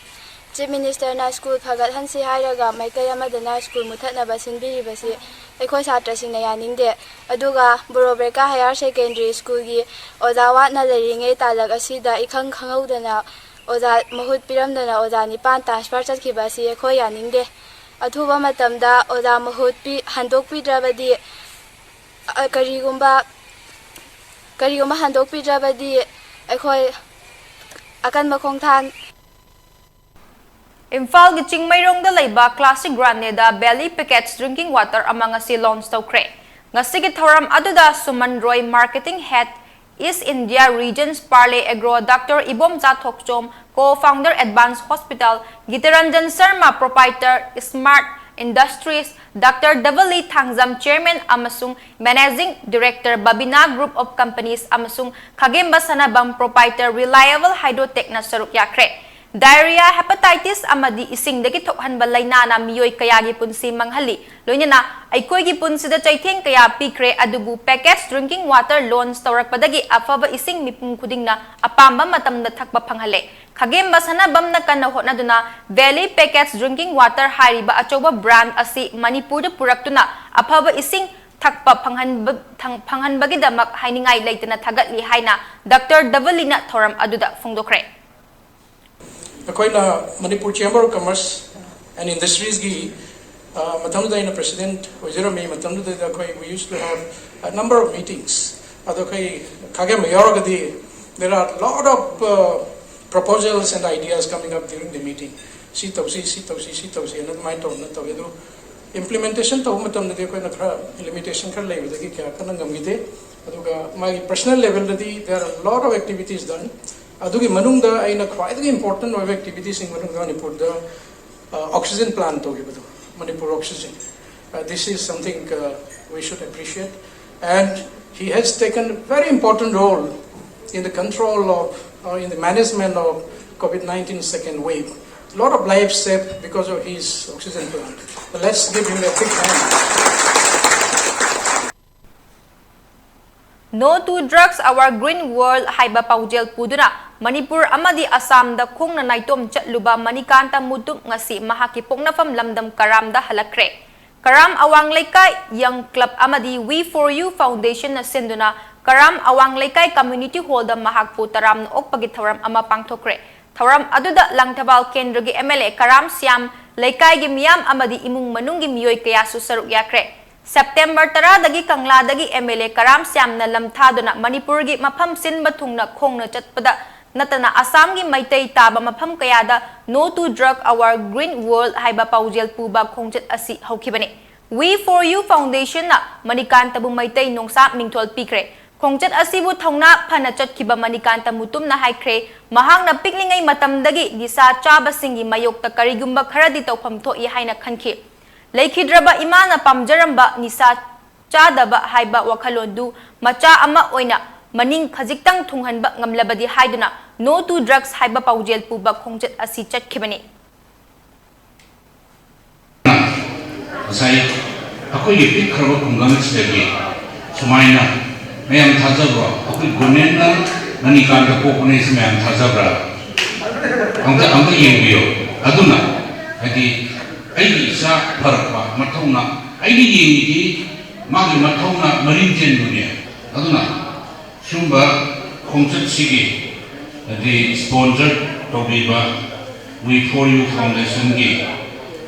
ꯆꯤꯐ ꯃꯤꯅꯤꯁꯇꯔꯅ ꯁ꯭ꯀꯨꯜ ꯐꯒꯠꯍꯟꯁꯤ ꯍꯥꯏꯔꯒ ꯃꯥꯏꯀꯩ ꯑꯃꯗꯅ ꯁ꯭ꯀꯨꯜ ꯃꯨꯊꯠꯅꯕ ꯁꯤꯟꯕꯤꯔꯤꯕꯁꯤ ꯑꯩꯈꯣꯏ ꯁꯥꯇ꯭ꯔꯁꯤꯡꯅ ꯌꯥꯅꯤꯡꯗꯦ꯫ ꯑꯗꯨꯒ ꯕꯣꯔꯣꯕꯦꯀꯥ ꯍꯥꯌꯔ ꯁꯦꯀꯦꯟꯗꯔꯤ ꯁ꯭ꯀꯨꯜꯒꯤ ꯑꯣꯖꯥ ꯋꯥꯠꯅ ꯂꯩꯔꯤꯉꯩ ꯇꯥꯂꯛ ꯑꯁꯤꯗ ꯏꯈꯪ ꯈꯪꯍꯧꯗꯅ ꯑꯣꯖꯥ ꯃꯍꯨꯠ ꯄꯤꯔꯝꯗꯅ ꯑꯣꯖꯥ ꯅꯤꯄꯥꯟ ꯇ꯭ꯔꯥꯟꯁꯐꯔ ꯆꯠꯈꯤꯕ ꯑꯁꯤ ꯑꯩꯈꯣꯏ ꯌꯥꯅꯤꯡꯗꯦ꯫ ꯑꯊꯨꯕ ꯃꯇꯝꯗ ꯑꯣꯖꯥ ꯃꯍꯨꯠ ꯄꯤ-, ꯍꯟꯗꯣꯛꯄꯤꯗ꯭ꯔꯕꯗꯤ, ꯑ, ꯀꯔꯤꯒꯨꯝꯕ, ꯀꯔꯤꯒꯨꯝꯕ ꯍꯟꯗꯣꯛꯄꯤꯗ꯭ꯔꯕꯗꯤ ꯑꯩꯈꯣꯏ ꯑꯀꯟꯕ ꯈꯣꯡꯊꯥꯡ ꯏꯝꯐꯥꯜꯒꯤ ꯆꯤꯡꯃꯩꯔꯣꯡꯗ ꯂꯩꯕ ꯀ꯭ꯂꯥꯁꯤꯛ ꯒ꯭ꯔꯥꯟꯗꯦꯗ ꯕꯦꯂꯤ ꯄꯦꯀꯦꯠꯁ ꯗ꯭ꯔꯤꯡꯀꯤꯡ ꯋꯥꯇꯔ ꯑꯃ ꯉꯁꯤ ꯂꯣꯟꯆ ꯇꯧꯈ꯭ꯔꯦ꯫ ꯉꯁꯤꯒꯤ ꯊꯧꯔꯝ ꯑꯗꯨꯗ Suman Roy, marketing head, East India region Parle Agro, doctor Ibomcha Thokchom, co founder Advance Hospital, Gitaranjan Sharma, proprietor Smart Industries, doctor Dabli Thangjam, chairman ꯑꯃꯁꯨꯡ managing director, Babina group of companies ꯑꯃꯁꯨꯡ ꯈꯥꯒꯦꯝꯕ ꯁꯅꯥꯕꯝ, ꯄ꯭ꯔꯣꯄꯥꯏꯇꯔ ꯔꯤꯂꯥꯏꯑꯦꯕꯜ ꯍꯥꯏꯗ꯭ꯔꯣꯇꯦꯛꯅ ꯁꯔꯨꯛ ꯌꯥꯈ꯭ꯔꯦ꯫ ꯗꯥꯏꯔꯤꯌꯥ, ꯍꯦꯄꯥꯇꯥꯏꯇꯤꯁ ꯑꯃꯗꯤ ꯏꯁꯤꯡꯗꯒꯤ ꯊꯣꯛꯍꯟꯕ ꯂꯥꯏꯅꯥꯅ ꯃꯤꯑꯣꯏ ꯀꯌꯥꯒꯤ ꯄꯨꯟꯁꯤ ꯃꯥꯡꯍꯜꯂꯤ꯫ ꯂꯣꯏꯅꯅ ꯑꯩꯈꯣꯏꯒꯤ ꯄꯨꯟꯁꯤꯗ ꯆꯩꯊꯦꯡ ꯀꯌꯥ ꯄꯤꯈ꯭ꯔꯦ, ꯑꯗꯨꯕꯨ ꯄꯦꯀꯦꯖ ꯗ꯭ꯔꯤꯡꯀꯤꯡ ꯋꯥꯇꯔ ꯂꯣꯟꯆ ꯇꯧꯔꯛꯄꯗꯒꯤ ꯑꯐꯕ ꯏꯁꯤꯡ ꯃꯤꯄꯨꯝ ꯈꯨꯗꯤꯡꯅ ꯑꯄꯥꯝꯕ ꯃꯇꯝꯗ ꯊꯛꯄ ꯐꯪꯍꯜꯂꯦ꯫ ꯈꯥꯒꯦꯝꯕ ꯁꯅꯥꯕꯝꯅ ꯀꯟꯅ ꯍꯣꯠꯅꯗꯨꯅ ꯚꯦꯂꯤ ꯄꯦꯀꯦꯖ ꯗ꯭ꯔꯤꯡꯀꯤꯡ ꯋꯥꯇꯔ ꯍꯥꯏꯔꯤꯕ ꯑꯆꯧꯕ ꯕ꯭ꯔꯥꯟꯗ ꯑꯁꯤ ꯃꯅꯤꯄꯨꯔꯗ ꯄꯨꯔꯛꯇꯨꯅ ꯑꯐꯕ ꯏꯁꯤꯡ ꯊꯛꯄ ꯐꯪꯍꯟꯕ-, ꯊꯪ-, ꯐꯪꯍꯟꯕꯒꯤꯗꯃꯛ ꯍꯥꯏꯅꯤꯡꯉꯥꯏ ꯂꯩꯇꯅ ꯊꯥꯒꯠꯂꯤ ꯍꯥꯏꯅ ꯗꯥꯛꯇꯔ ꯗꯕꯂꯤꯅ ꯊꯧꯔꯝ ꯑꯗꯨꯗ ꯐꯣꯡꯗꯣꯛꯈ꯭ꯔꯦ꯫ ꯑꯩꯈꯣꯏꯅ Manipur Chamber of Commerce and ꯏꯟꯗꯁꯇ꯭ꯔꯤꯁꯀꯤ, ꯑ, ꯃꯇꯝꯗꯨꯗ ꯑꯩꯅ ꯄ꯭ꯔꯦꯁꯤꯗꯦꯟꯠ ꯑꯣꯏꯖꯔꯝꯃꯤ ꯃꯇꯝꯗꯨꯗ ꯑꯩꯈꯣꯏ, we used to have a number of meetings. ꯑꯗꯣ ꯑꯩꯈꯣꯏ ꯈꯥꯒꯦꯝꯕ ꯌꯥꯎꯔꯒꯗꯤ, there are lot of, uh, proposals and ideas coming up during the meeting. ꯁꯤ ꯇꯧꯁꯤ, ꯁꯤ ꯇꯧꯁꯤ, ꯁꯤ ꯇꯧꯁꯤ ꯍꯥꯏꯅ ꯑꯗꯨꯃꯥꯏꯅ ꯇꯧꯗꯅ ꯇꯧꯋꯤ꯫ ꯑꯗꯨ ꯏꯝꯄ꯭ꯂꯤꯃꯦꯟꯇꯦꯁꯟ ꯇꯧꯕ ꯃꯇꯝꯗꯗꯤ ꯑꯩꯈꯣꯏꯅ ꯈꯔ ꯂꯤꯃꯤꯇꯦꯁꯟ ꯈꯔ ꯂꯩꯕꯗꯒꯤ ꯀꯌꯥ ꯀꯟꯅ ꯉꯝꯈꯤꯗꯦ꯫ ꯑꯗꯨꯒ ꯃꯥꯒꯤ personal ꯂꯦꯚꯦꯜꯗꯗꯤ there are lot of activities done. ꯑꯗꯨꯒꯤ ꯃꯅꯨꯡꯗ ꯑꯩꯅ ꯈ꯭ꯋꯥꯏꯗꯒꯤ ꯏꯝꯄꯣꯔꯇꯦꯟ ꯑꯣꯏꯕ ꯑꯦꯛꯇꯤꯚꯤꯇꯤꯁꯤꯡ ꯃꯅꯨꯡꯗ ꯃꯅꯤꯄꯨꯔꯗ, ꯑ, ꯑꯣꯛꯁꯤꯖꯦꯟ ꯄ꯭ꯂꯥꯟ ꯇꯧꯈꯤꯕꯗꯣ, Manipur oxygen, uh, this is something, uh, we should appreciate. And he has taken a very important role in the control of, uh, in the management of COVID nineteen second wave. A lot of lives saved because of his oxygen plant. So let's give him a big hand. No to Drugs, Our Green World ꯍꯥꯏꯕ ꯄꯥꯎꯖꯦꯜ ꯄꯨꯗꯨꯅ ꯃꯅꯤꯄꯨꯔ ꯑꯃꯗꯤ ꯑꯁꯥꯝꯗ ꯈꯣꯡꯅ ꯅꯥꯏꯇꯣꯝ ꯆꯠꯂꯨꯕ ꯃꯅꯤꯀꯥꯟꯇ ꯃꯨꯇꯨꯝ ꯉꯁꯤ ꯃꯍꯥꯛꯀꯤ ꯄꯣꯛꯅꯐꯝ ꯂꯝꯗꯝ ꯀꯔꯥꯝꯗ ꯍꯜꯂꯛꯈ꯭ꯔꯦ꯫ ꯀꯔꯥꯝ ꯑꯋꯥꯡ ꯂꯩꯀꯥꯏ ꯌꯪ ꯀ꯭ꯂꯕ ꯑꯃꯗꯤ We For You Foundation ꯅ ꯁꯤꯟꯗꯨꯅ ꯀꯔꯥꯝ ꯑꯋꯥꯡ ꯂꯩꯀꯥꯏ ꯀꯝꯃ꯭ꯌꯨꯅꯤꯇꯤ ꯍꯣꯜꯗ ꯃꯍꯥꯛꯄꯨ ꯇꯔꯥꯝꯅ ꯑꯣꯛꯄꯒꯤ ꯊꯧꯔꯝ ꯑꯃ ꯄꯥꯡꯊꯣꯛꯈ꯭ꯔꯦ꯫ ꯊꯧꯔꯝ ꯑꯗꯨꯗ ꯂꯪꯊꯕꯥꯜ ꯀꯦꯟꯗ꯭ꯔꯒꯤ ꯑꯦꯝ ꯑꯦꯜ ꯑꯦ ꯀꯔꯥꯝ ꯁ꯭ꯌꯥꯝ, ꯂꯩꯀꯥꯏꯒꯤ ꯃꯤꯌꯥꯝ ꯑꯃꯗꯤ ꯏꯃꯨꯡ ꯃꯅꯨꯡꯒꯤ ꯃꯤꯑꯣꯏ ꯀꯌꯥꯁꯨ ꯁꯔꯨꯛ ꯌꯥꯈ꯭ꯔꯦ꯫ ꯁꯦꯞꯇꯦꯝꯕꯔ ꯇꯔꯥꯗꯒꯤ ꯀꯪꯂꯥꯗꯒꯤ ꯑꯦꯝ ꯑꯦꯜ ꯑꯦ ꯀꯔꯥꯝ ꯁ꯭ꯌꯥꯝꯅ ꯂꯝ ꯊꯥꯗꯨꯅ ꯃꯅꯤꯄꯨꯔꯒꯤ ꯃꯐꯝ ꯁꯤꯟꯕ ꯊꯨꯡꯅ ꯈꯣꯡꯅ ꯆꯠꯄꯗ ꯅꯠꯇꯅ ꯑꯁꯥꯝꯒꯤ ꯃꯩꯇꯩ ꯇꯥꯕ ꯃꯐꯝ ꯀꯌꯥꯗ No to Drug, Our Green World ꯍꯥꯏꯕ ꯄꯥꯎꯖꯦꯜ ꯄꯨꯕ ꯈꯣꯡꯆꯠ ꯑꯁꯤ ꯍꯧꯈꯤꯕꯅꯤ꯫ We For You Foundation ꯅ ꯃꯅꯤꯀꯥꯟꯇꯕꯨ ꯃꯩꯇꯩ ꯅꯣꯡꯁꯥ ꯃꯤꯡꯊꯣꯜ ꯄꯤꯈ꯭ꯔꯦ꯫ ꯈꯣꯡꯆꯠ ꯑꯁꯤꯕꯨ ꯊꯧꯅꯥ ꯐꯅ ꯆꯠꯈꯤꯕ ꯃꯅꯤꯀꯥꯟꯇ ꯃꯨꯇꯨꯝꯅ ꯍꯥꯏꯈ꯭ꯔꯦ, ꯃꯍꯥꯛꯅ ꯄꯤꯛꯂꯤꯉꯩ ꯃꯇꯝꯗꯒꯤ ꯅꯤꯁꯥ ꯆꯥꯕꯁꯤꯡꯒꯤ ꯃꯥꯌꯣꯛꯇ ꯀꯔꯤꯒꯨꯝꯕ ꯈꯔꯗꯤ ꯇꯧꯐꯝ ꯊꯣꯛꯏ ꯍꯥꯏꯅ ꯈꯟꯈꯤ꯫ ꯂꯩꯈꯤꯗ꯭ꯔꯕ ꯏꯃꯥꯅ ꯄꯥꯝꯖꯔꯝꯕ ꯅꯤꯁꯥ ꯆꯥꯗꯕ ꯍꯥꯏꯕ ꯋꯥꯈꯜꯂꯣꯟꯗꯨ ꯃꯆꯥ ꯑꯃ ꯑꯣꯏꯅ ꯃꯅꯤꯡ ꯈꯖꯤꯛꯇꯪ ꯊꯨꯡꯍꯟꯕ ꯉꯝꯂꯕꯗꯤ ꯍꯥꯏꯗꯨꯅ No to Drugs ꯍꯥꯏꯕ ꯄꯥꯎꯖꯦꯜ ꯄꯨꯕ ꯈꯣꯡꯆꯠ ꯑꯁꯤ ꯆꯠꯈꯤꯕꯅꯤ꯫ ꯉꯁꯥꯏ ꯑꯩꯈꯣꯏꯒꯤ ꯄꯤꯛꯈ꯭ꯔꯕ ꯈꯨꯡꯒꯪ ꯑꯁꯤꯗꯒꯤ ꯁꯨꯃꯥꯏꯅ ꯃꯌꯥꯝ ꯊꯥꯖꯕ꯭ꯔꯣ? ꯑꯩꯈꯣꯏ ꯒꯣꯔꯃꯦꯟꯅ ꯃꯅꯤꯀꯥꯟꯇ ꯄꯣꯛꯄꯅꯦ ꯁꯤ ꯃꯌꯥꯝ ꯊꯥꯖꯕ꯭ꯔꯥ? ꯑꯝꯇ ꯑꯝꯇ ꯌꯦꯡꯕꯤꯌꯨ꯫ ꯑꯗꯨꯅ ꯍꯥꯏꯗꯤ ꯑꯩꯒꯤ ꯏꯆꯥ ꯐꯔꯛꯄ ꯃꯊꯧꯅ ꯑꯩꯅ ꯌꯦꯡꯉꯤꯗꯤ ꯃꯥꯒꯤ ꯃꯊꯧꯅ ꯃꯔꯤꯡ ꯆꯦꯟꯕꯅꯦ꯫ ꯑꯗꯨꯅ ꯁꯨꯝꯕ ꯈꯣꯡꯆꯠꯁꯤꯒꯤ ꯍꯥꯏꯗꯤ ꯏꯁꯄꯣꯟꯁꯔ ꯇꯧꯕꯤꯕ We For You Foundation ꯒꯤ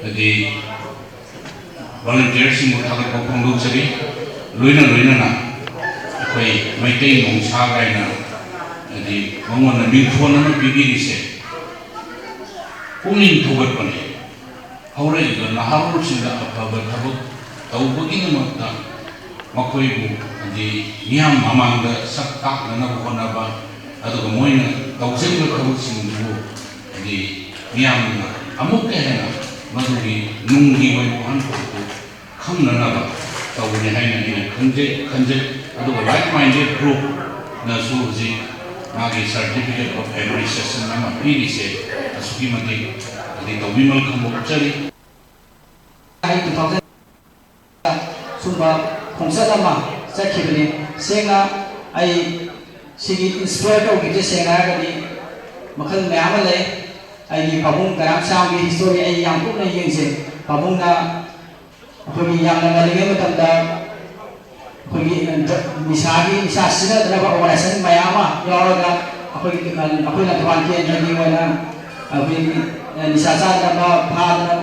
ꯍꯥꯏꯗꯤ ꯚꯣꯂꯨꯟꯇꯤꯌꯔꯁꯤꯡꯕꯨ ꯊꯥꯒꯠꯄ ꯐꯣꯡꯗꯣꯛꯆꯔꯤ꯫ ꯂꯣꯏꯅ ꯂꯣꯏꯅꯅ ꯑꯩꯈꯣꯏ ꯃꯩꯇꯩ ꯅꯣꯡꯁꯥ ꯀꯥꯏꯅ ꯍꯥꯏꯗꯤ ꯃꯉꯣꯟꯗ ꯃꯤꯡꯊꯣꯟ ꯑꯃ ꯄꯤꯕꯤꯔꯤꯁꯦ ꯄꯨꯛꯅꯤꯡ ꯊꯧꯒꯠꯄꯅꯤ꯫ ꯍꯧꯔꯛꯏꯕ ꯅꯍꯥꯔꯣꯜꯁꯤꯡꯗ ꯑꯐꯕ ꯊꯕꯛ ꯇꯧꯕꯒꯤꯗꯃꯛꯇ ꯃꯈꯣꯏꯕꯨ ꯍꯥꯏꯗꯤ ꯃꯤꯌꯥꯝ ꯃꯃꯥꯡꯗ ꯁꯛ ꯇꯥꯛꯅꯅꯕ ꯍꯣꯠꯅꯕ, ꯑꯗꯨꯒ ꯃꯣꯏꯅ ꯇꯧꯖꯔꯤꯕ ꯊꯕꯛꯁꯤꯡꯗꯨꯕꯨ ꯍꯥꯏꯗꯤ ꯃꯤꯌꯥꯝꯅ ꯑꯃꯨꯛꯀ ꯍꯦꯟꯅ ꯃꯗꯨꯒꯤ ꯅꯨꯡꯒꯤ ꯑꯣꯏꯕ ꯋꯥꯍꯟꯊꯣꯛꯇꯨ ꯈꯪꯅꯅꯕ ꯇꯧꯕꯅꯤ ꯍꯥꯏꯅ ꯑꯩꯅ ꯈꯟꯖꯩ ꯈꯟꯖꯩ꯫ ꯑꯗꯨꯒ Like Minded Group ꯅꯁꯨ ꯍꯧꯖꯤꯛ ꯃꯥꯒꯤ Certificate of Appreciation ꯑꯃ ꯄꯤꯔꯤꯁꯦ ꯑꯁꯨꯛꯀꯤ ꯃꯇꯤꯛ ꯍꯥꯏꯗꯤ ꯇꯧꯕꯤꯃꯜ ꯈꯪꯕ ꯎꯠꯆꯔꯤ꯫ ꯑꯩ ꯇꯨ ꯊꯥꯎꯖꯟ ꯁꯨꯝꯕ ꯈꯣꯡꯆꯠ ꯑꯃ ꯆꯠꯈꯤꯕꯅꯤ꯫ ꯁꯦꯡꯅ ꯑꯩ ꯁꯤꯒꯤ inspire ꯇꯧꯈꯤꯕꯁꯦ ꯁꯦꯡꯅ ꯍꯥꯏꯔꯒꯗꯤ ꯃꯈꯜ ꯃꯌꯥꯝ ꯑꯃ ꯂꯩ꯫ ꯑꯩꯒꯤ ꯄꯥꯕꯨꯡ ꯀꯔꯥꯝ ꯁꯥꯝꯒꯤ history ꯑꯩ ꯌꯥꯝ ꯀꯨꯞꯅ ꯌꯦꯡꯖꯩ꯫ ꯄꯥꯕꯨꯡꯅ ꯑꯩꯈꯣꯏꯒꯤ ꯌꯥꯝꯅ ꯉꯜꯂꯤꯉꯩ ꯃꯇꯝꯗ ꯑꯩꯈꯣꯏꯒꯤ, ꯑ, ꯗ꯭ꯔ-, ꯅꯤꯁꯥꯒꯤ, ꯅꯤꯁꯥ ꯁꯤꯖꯤꯟꯅꯗꯅꯕ organization ꯃꯌꯥꯝ ꯑꯃ ꯌꯥꯎꯔꯒ ꯑꯩꯈꯣꯏꯒꯤ, ꯑ, ꯑꯩꯈꯣꯏ ꯂꯪꯊꯕꯥꯜ ꯀꯦꯟꯗ꯭ꯔꯒꯤ ꯑꯣꯏꯅ ꯑꯩꯈꯣꯏꯒꯤ, ꯑ, ꯅꯤꯁꯥ ꯆꯥꯗꯅꯕ, ꯐꯥꯗꯅ,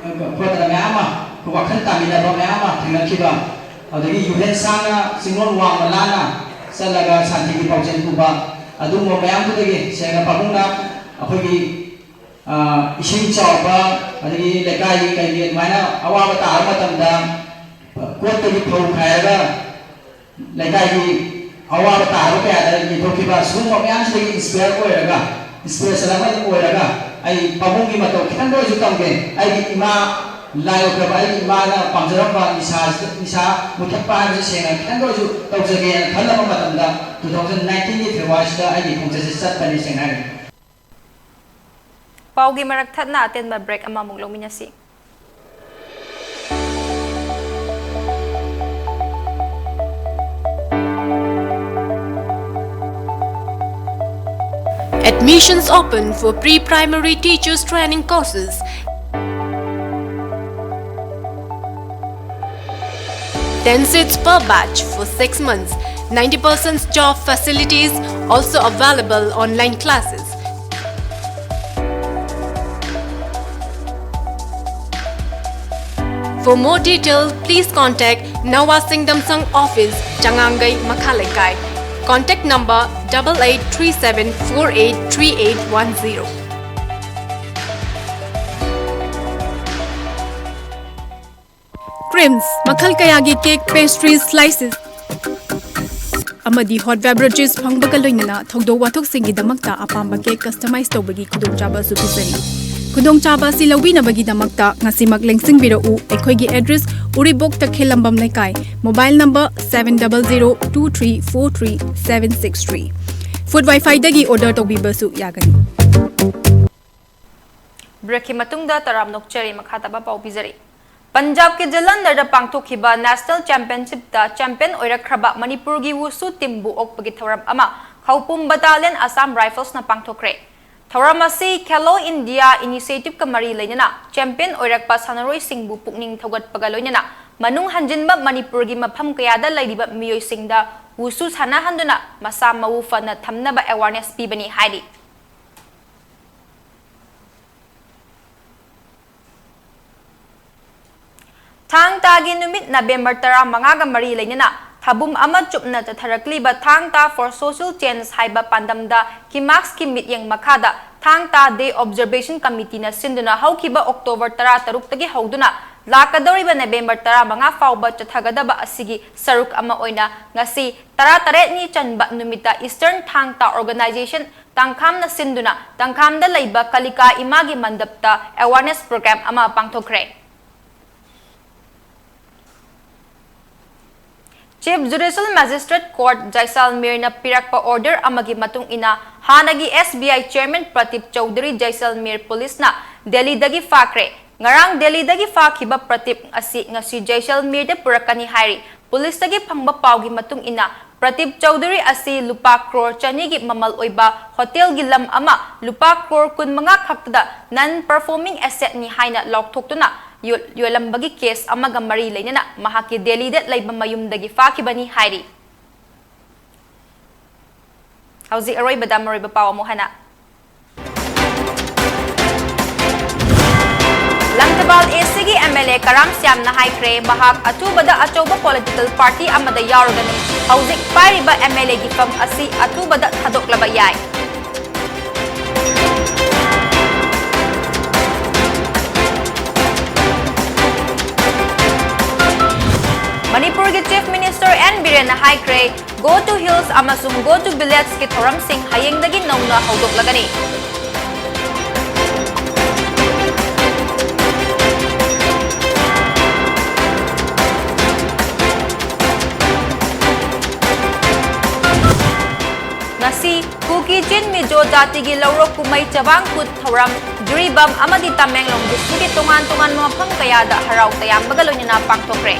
ꯑ, ꯈꯣꯠꯇꯅ ꯃꯌꯥꯝ ꯑꯃ, ꯑꯩꯈꯣꯏ ꯋꯥꯈꯜ ꯇꯥꯃꯤꯟꯅꯕ ꯃꯌꯥꯝ ꯑꯃ ꯊꯦꯡꯅꯈꯤꯕ, ꯑꯗꯒꯤ ꯌꯨꯍꯦꯟ ꯁꯥꯡꯅ ꯆꯤꯡꯂꯣꯟ ꯋꯥꯡꯃ ꯂꯥꯟꯅ ꯆꯠꯂꯒ ꯁꯥꯟꯇꯤꯒꯤ ꯄꯥꯎꯖꯦꯜ ꯄꯨꯕ, ꯑꯗꯨꯒꯨꯝꯕ ꯃꯌꯥꯝꯗꯨꯗꯒꯤ ꯁꯦꯡꯅ ꯄꯥꯕꯨꯡꯅ ꯑꯩꯈꯣꯏꯒꯤ, ꯑ, ꯏꯁꯤꯡ ꯆꯥꯎꯕ, ꯑꯗꯒꯤ ꯂꯩꯀꯥꯏꯒꯤ ꯀꯩꯒꯤ ꯑꯗꯨꯃꯥꯏꯅ ꯑꯋꯥꯕ ꯇꯥꯕ ꯃꯇꯝꯗ, ꯑ, ꯀꯣꯠꯇꯒꯤ ꯐꯧ ꯈꯥꯏꯔꯒ ꯂꯩꯀꯥꯏꯒꯤ ꯑꯋꯥꯕ ꯇꯥꯔꯕ ꯀꯌꯥꯗ ꯌꯦꯟꯊꯣꯛꯈꯤꯕ, ꯁꯤꯒꯨꯝꯕ ꯃꯌꯥꯝꯁꯤꯗꯒꯤ inspire ꯑꯣꯏꯔꯒ, inspiration ꯑꯃ ꯑꯣꯏꯔꯒ, ꯑꯩ ꯄꯥꯕꯨꯡꯒꯤ ꯃꯇꯧ ꯈꯤꯇꯪꯗ ꯑꯣꯏꯔꯁꯨ ꯇꯝꯒꯦ꯫ ꯑꯩꯒꯤ ꯏꯃꯥ, ꯂꯥꯏ ꯑꯣꯏꯈ꯭ꯔꯕ ꯑꯩꯒꯤ ꯏꯃꯥꯅ ꯄꯥꯝꯖꯔꯝꯕ ꯅꯤꯁꯥ, ꯅꯤꯁꯥ ꯃꯨꯊꯠꯄ ꯍꯥꯏꯕꯁꯤ ꯁꯦꯡꯅ ꯈꯤꯇꯪꯗ ꯑꯣꯏꯔꯁꯨ ꯇꯧꯖꯒꯦꯅ ꯈꯜꯂꯕ ꯃꯇꯝꯗ, two thousand nineteenꯒꯤ Februaryꯁꯤꯗ ꯑꯩꯒꯤ ꯈꯣꯡꯆꯠꯁꯤ ꯆꯠꯄꯅꯤ ꯁꯦꯡꯅ ꯍꯥꯏꯔꯒꯗꯤ꯫ ꯄꯥꯎꯒꯤ ꯃꯔꯛ ꯊꯠꯅ ꯑꯇꯦꯟꯕ break ꯑꯃꯃꯨꯛ ꯂꯧꯃꯤꯟꯅꯁꯤ꯫ Admissions open for pre-primary teachers training courses. Ten seats per batch for six months. Ninety percent job facilities, also available online classes. For more detail, please contact Nawa Singdamsang Office, Changangai, Makhaleikai. Contact number double eight three seven four eight three eight one zero. Creams, ꯃꯈꯜ ꯀꯌꯥꯒꯤ cake, pastries, slices, ꯑꯃꯗꯤ hot beverages ꯐꯪꯕꯒ ꯂꯣꯏꯅꯅ ꯊꯧꯗꯣꯛ ꯋꯥꯊꯣꯛꯁꯤꯡꯒꯤꯗꯃꯛꯇ ꯑꯄꯥꯝꯕ cake customize ꯇꯧꯕꯒꯤ ꯈꯨꯗꯣꯡꯆꯥꯕꯁꯨ ꯄꯤꯖꯔꯤ꯫ ꯈꯨꯗꯣꯡꯆꯥꯕ ꯑꯁꯤ ꯂꯧꯕꯤꯅꯕꯒꯤꯗꯃꯛꯇ ꯉꯁꯤꯃꯛ ꯂꯦꯡꯁꯤꯟꯕꯤꯔꯛꯎ꯫ ꯑꯩꯈꯣꯏꯒꯤ address ꯎꯔꯤꯄꯣꯛ ꯇꯈꯦꯜꯂꯝꯕꯝ ꯂꯩꯀꯥꯏ, mobile number seven double zero two three four three seven six three꯫ Food Wi-Fiꯗꯒꯤ order ꯇꯧꯕꯤꯕꯁꯨ ꯌꯥꯒꯅꯤ꯫ Breakꯀꯤ ꯃꯇꯨꯡꯗ ꯇꯔꯥꯝ ꯅꯣꯛꯆꯔꯤ꯫ ꯃꯈꯥ ꯇꯥꯕ ꯄꯥꯎ ꯄꯤꯖꯔꯤ꯫ ꯄꯟꯖꯥꯕꯀꯤ ꯖꯂꯟꯙꯔꯗ ꯄꯥꯡꯊꯣꯛꯈꯤꯕ National Championshipꯇ champion ꯑꯣꯏꯔꯛꯈ꯭ꯔꯕ ꯃꯅꯤꯄꯨꯔꯒꯤ ꯋꯨꯁꯨ teamꯕꯨ ꯑꯣꯛꯄꯒꯤ ꯊꯧꯔꯝ ꯑꯃ ꯈꯧꯄꯨꯝ Battalion Assam Riflesꯅ ꯄꯥꯡꯊꯣꯛꯈ꯭ꯔꯦ꯫ ꯊꯧꯔꯝ ꯑꯁꯤ Khelo India initiativeꯀ ꯃꯔꯤ ꯂꯩꯅꯅ champion ꯑꯣꯏꯔꯛꯄ ꯁꯥꯟꯅꯔꯣꯏꯁꯤꯡꯕꯨ ꯄꯨꯛꯅꯤꯡ ꯊꯧꯒꯠꯄꯒ ꯂꯣꯏꯅꯅ ꯃꯅꯨꯡ ꯍꯟꯖꯤꯟꯕ ꯃꯅꯤꯄꯨꯔꯒꯤ ꯃꯐꯝ ꯀꯌꯥꯗ ꯂꯩꯔꯤꯕ ꯃꯤꯑꯣꯏꯁꯤꯡꯗ ꯋꯨꯁꯨ ꯁꯥꯟꯅꯍꯟꯗꯨꯅ ꯃꯁꯥ ꯃꯎ ꯐꯅ ꯊꯝꯅꯕ awareness ꯄꯤꯕꯅꯤ ꯍꯥꯏꯔꯤ꯫ ꯊꯥꯡ ꯇꯥꯒꯤ ꯅꯨꯃꯤꯠ ꯅꯕꯦꯝꯕꯔ ꯇꯔꯥꯃꯉꯥꯒ ꯃꯔꯤ ꯂꯩꯅꯅ ꯊꯥꯕꯨꯝ ꯑꯃ ꯆꯨꯞꯅ ꯆꯠꯊꯔꯛꯂꯤꯕ ꯊꯥꯡ ꯇꯥ for Social Change ꯍꯥꯏꯕ ꯄꯥꯟꯗꯝꯗ ꯀꯤꯃꯥꯛꯁꯀꯤ ꯃꯤꯠꯌꯦꯡ ꯃꯈꯥꯗ ꯊꯥꯡ ꯇꯥ Day Observation Committeeꯅ ꯁꯤꯟꯗꯨꯅ ꯍꯧꯈꯤꯕ ꯑꯣꯛꯇꯣꯕꯔ ꯇꯔꯥꯇꯔꯨꯛꯇꯒꯤ ꯍꯧꯗꯨꯅ ꯂꯥꯛꯀꯗꯧꯔꯤꯕ ꯅꯕꯦꯝꯕꯔ ꯇꯔꯥꯃꯉꯥ ꯐꯥꯎꯕ ꯆꯠꯊꯒꯗꯕ ꯑꯁꯤꯒꯤ ꯁꯔꯨꯛ ꯑꯃ ꯑꯣꯏꯅ ꯉꯁꯤ ꯇꯔꯥꯇꯔꯦꯠꯅꯤ ꯆꯟꯕ ꯅꯨꯃꯤꯠꯇ Eastern ꯊꯥꯡ ꯇꯥ Organization ꯇꯥꯡꯈꯥꯝꯅ ꯁꯤꯟꯗꯨꯅ ꯇꯥꯡꯈꯥꯝꯗ ꯂꯩꯕ ꯀꯂꯤꯀꯥ ꯏꯃꯥꯒꯤ ꯃꯟꯗꯞꯇ awareness program ꯑꯃ ꯄꯥꯡꯊꯣꯛꯈ꯭ꯔꯦ꯫ Chief Judicial Magistrate Court ꯖꯥꯏꯁꯜꯃꯤꯔꯅ ꯄꯤꯔꯛꯄ order ꯑꯃꯒꯤ ꯃꯇꯨꯡ ꯏꯟꯅ ꯍꯥꯟꯅꯒꯤ S B I Chairman Pradeep Chaudhuri ꯖꯥꯏꯁꯜꯃꯤꯔ ꯄꯨꯂꯤꯁꯅ ꯗꯦꯜꯂꯤꯗꯒꯤ ꯐꯥꯈ꯭ꯔꯦ꯫ ꯉꯔꯥꯡ ꯗꯦꯜꯂꯤꯗꯒꯤ ꯐꯥꯈꯤꯕ ꯄ꯭ꯔꯗꯤꯞ ꯑꯁꯤ ꯉꯁꯤ ꯖꯥꯏꯁꯜꯃꯤꯔꯗ ꯄꯨꯔꯛꯀꯅꯤ ꯍꯥꯏꯔꯤ꯫ ꯄꯨꯂꯤꯁꯇꯒꯤ ꯐꯪꯕ ꯄꯥꯎꯒꯤ ꯃꯇꯨꯡ ꯏꯟꯅ, ꯄ꯭ꯔꯗꯤꯞ ꯆꯧꯙꯨꯔꯤ ꯑꯁꯤ ꯂꯨꯄꯥ ꯀ꯭ꯔꯣꯔ ꯆꯅꯤꯒꯤ ꯃꯃꯜ ꯑꯣꯏꯕ ꯍꯣꯇꯦꯜꯒꯤ ꯂꯝ ꯑꯃ ꯂꯨꯄꯥ ꯀ꯭ꯔꯣꯔ ꯀꯨꯟꯃꯉꯥ ꯈꯛꯇꯗ non performing assetꯅꯤ ꯍꯥꯏꯅ ꯂꯥꯎꯊꯣꯛꯇꯨꯅ ꯌꯣ-, ꯌꯣꯜꯂꯝꯕꯒꯤ case ꯑꯃꯒ ꯃꯔꯤ ꯂꯩꯅꯅ ꯃꯍꯥꯛꯀꯤ ꯗꯦꯜꯂꯤꯗ ꯂꯩꯕ ꯃꯌꯨꯝꯗꯒꯤ ꯐꯥꯈꯤꯕꯅꯤ ꯍꯥꯏꯔꯤ꯫ ꯍꯧꯖꯤꯛ ꯑꯔꯣꯏꯕꯗ ꯃꯔꯨꯑꯣꯏꯕ ꯄꯥꯎ ꯑꯃꯨꯛ ꯍꯟꯅ꯫ ꯂꯪꯊꯕꯥꯜ ACꯒꯤ MLA ꯀꯔꯥꯝ ꯁ꯭ꯌꯥꯝꯅ ꯍꯥꯏꯈ꯭ꯔꯦ, ꯃꯍꯥꯛ ꯑꯊꯨꯕꯗ ꯑꯆꯧꯕ political party ꯑꯃꯗ ꯌꯥꯎꯔꯒꯅꯤ꯫ ꯍꯧꯖꯤꯛ ꯄꯥꯏꯔꯤꯕ MLAꯒꯤ ꯐꯝ ꯑꯁꯤ ꯑꯊꯨꯕꯗ ꯊꯥꯗꯣꯛꯂꯕ ꯌꯥꯏ꯫ ꯃꯅꯤꯄꯨꯔꯒꯤ Chief Minister N ꯕꯤꯔꯦꯟꯅ ꯍꯥꯏꯈ꯭ꯔꯦ, Go to Hills ꯑꯃꯁꯨꯡ Go to Villageꯀꯤ ꯊꯧꯔꯝꯁꯤꯡ ꯍꯌꯦꯡꯗꯒꯤ ꯅꯧꯅ ꯍꯧꯗꯣꯛꯂꯒꯅꯤ꯫ ꯉꯁꯤ ꯀꯨꯀꯤ ꯆꯤꯟ ꯃꯤꯖꯣ ꯖꯥꯇꯤꯒꯤ ꯂꯧꯔꯣꯛ ꯀꯨꯝꯍꯩ ꯆꯕꯥꯡ ꯀꯨꯠ ꯊꯧꯔꯝ ꯖꯤꯔꯤꯕꯥꯝ ꯑꯃꯗꯤ ꯇꯃꯦꯡꯂꯣꯡ ꯗꯤꯁꯇ꯭ꯔꯤꯛꯀꯤ ꯇꯣꯉꯥꯟ ꯇꯣꯉꯥꯟꯕ ꯃꯐꯝ ꯀꯌꯥꯗ ꯍꯔꯥꯎ ꯇꯌꯥꯝꯕꯒ ꯂꯣꯏꯅꯅ ꯄꯥꯡꯊꯣꯛꯈ꯭ꯔꯦ꯫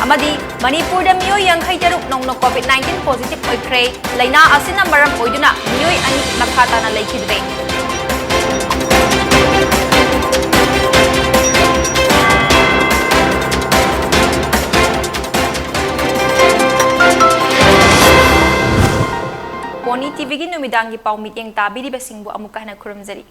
ꯑꯃꯗꯤ ꯃꯅꯤꯄꯨꯔꯗ ꯃꯤꯑꯣꯏ ꯌꯥꯡꯈꯩ ꯇꯔꯨꯛ ꯅꯧꯅ COVID nineteen positive ꯑꯣꯏꯈ꯭ꯔꯦ꯫ ꯂꯩꯅꯥ ꯑꯁꯤꯅ ꯃꯔꯝ ꯑꯣꯏꯗꯨꯅ ꯃꯤꯑꯣꯏ ꯑꯅꯤ ꯃꯈꯥ ꯇꯥꯅ ꯂꯩꯈꯤꯗ꯭ꯔꯦ꯫ ꯄꯣꯅꯤ ꯇꯤꯚꯤꯒꯤ ꯅꯨꯃꯤꯗꯥꯡꯒꯤ ꯄꯥꯎ ꯃꯤꯠꯌꯦꯡ ꯇꯥꯕꯤꯔꯤꯕꯁꯤꯡꯕꯨ ꯑꯃꯨꯛꯀ ꯍꯟꯅ ꯈꯨꯔꯨꯝꯖꯔꯤ꯫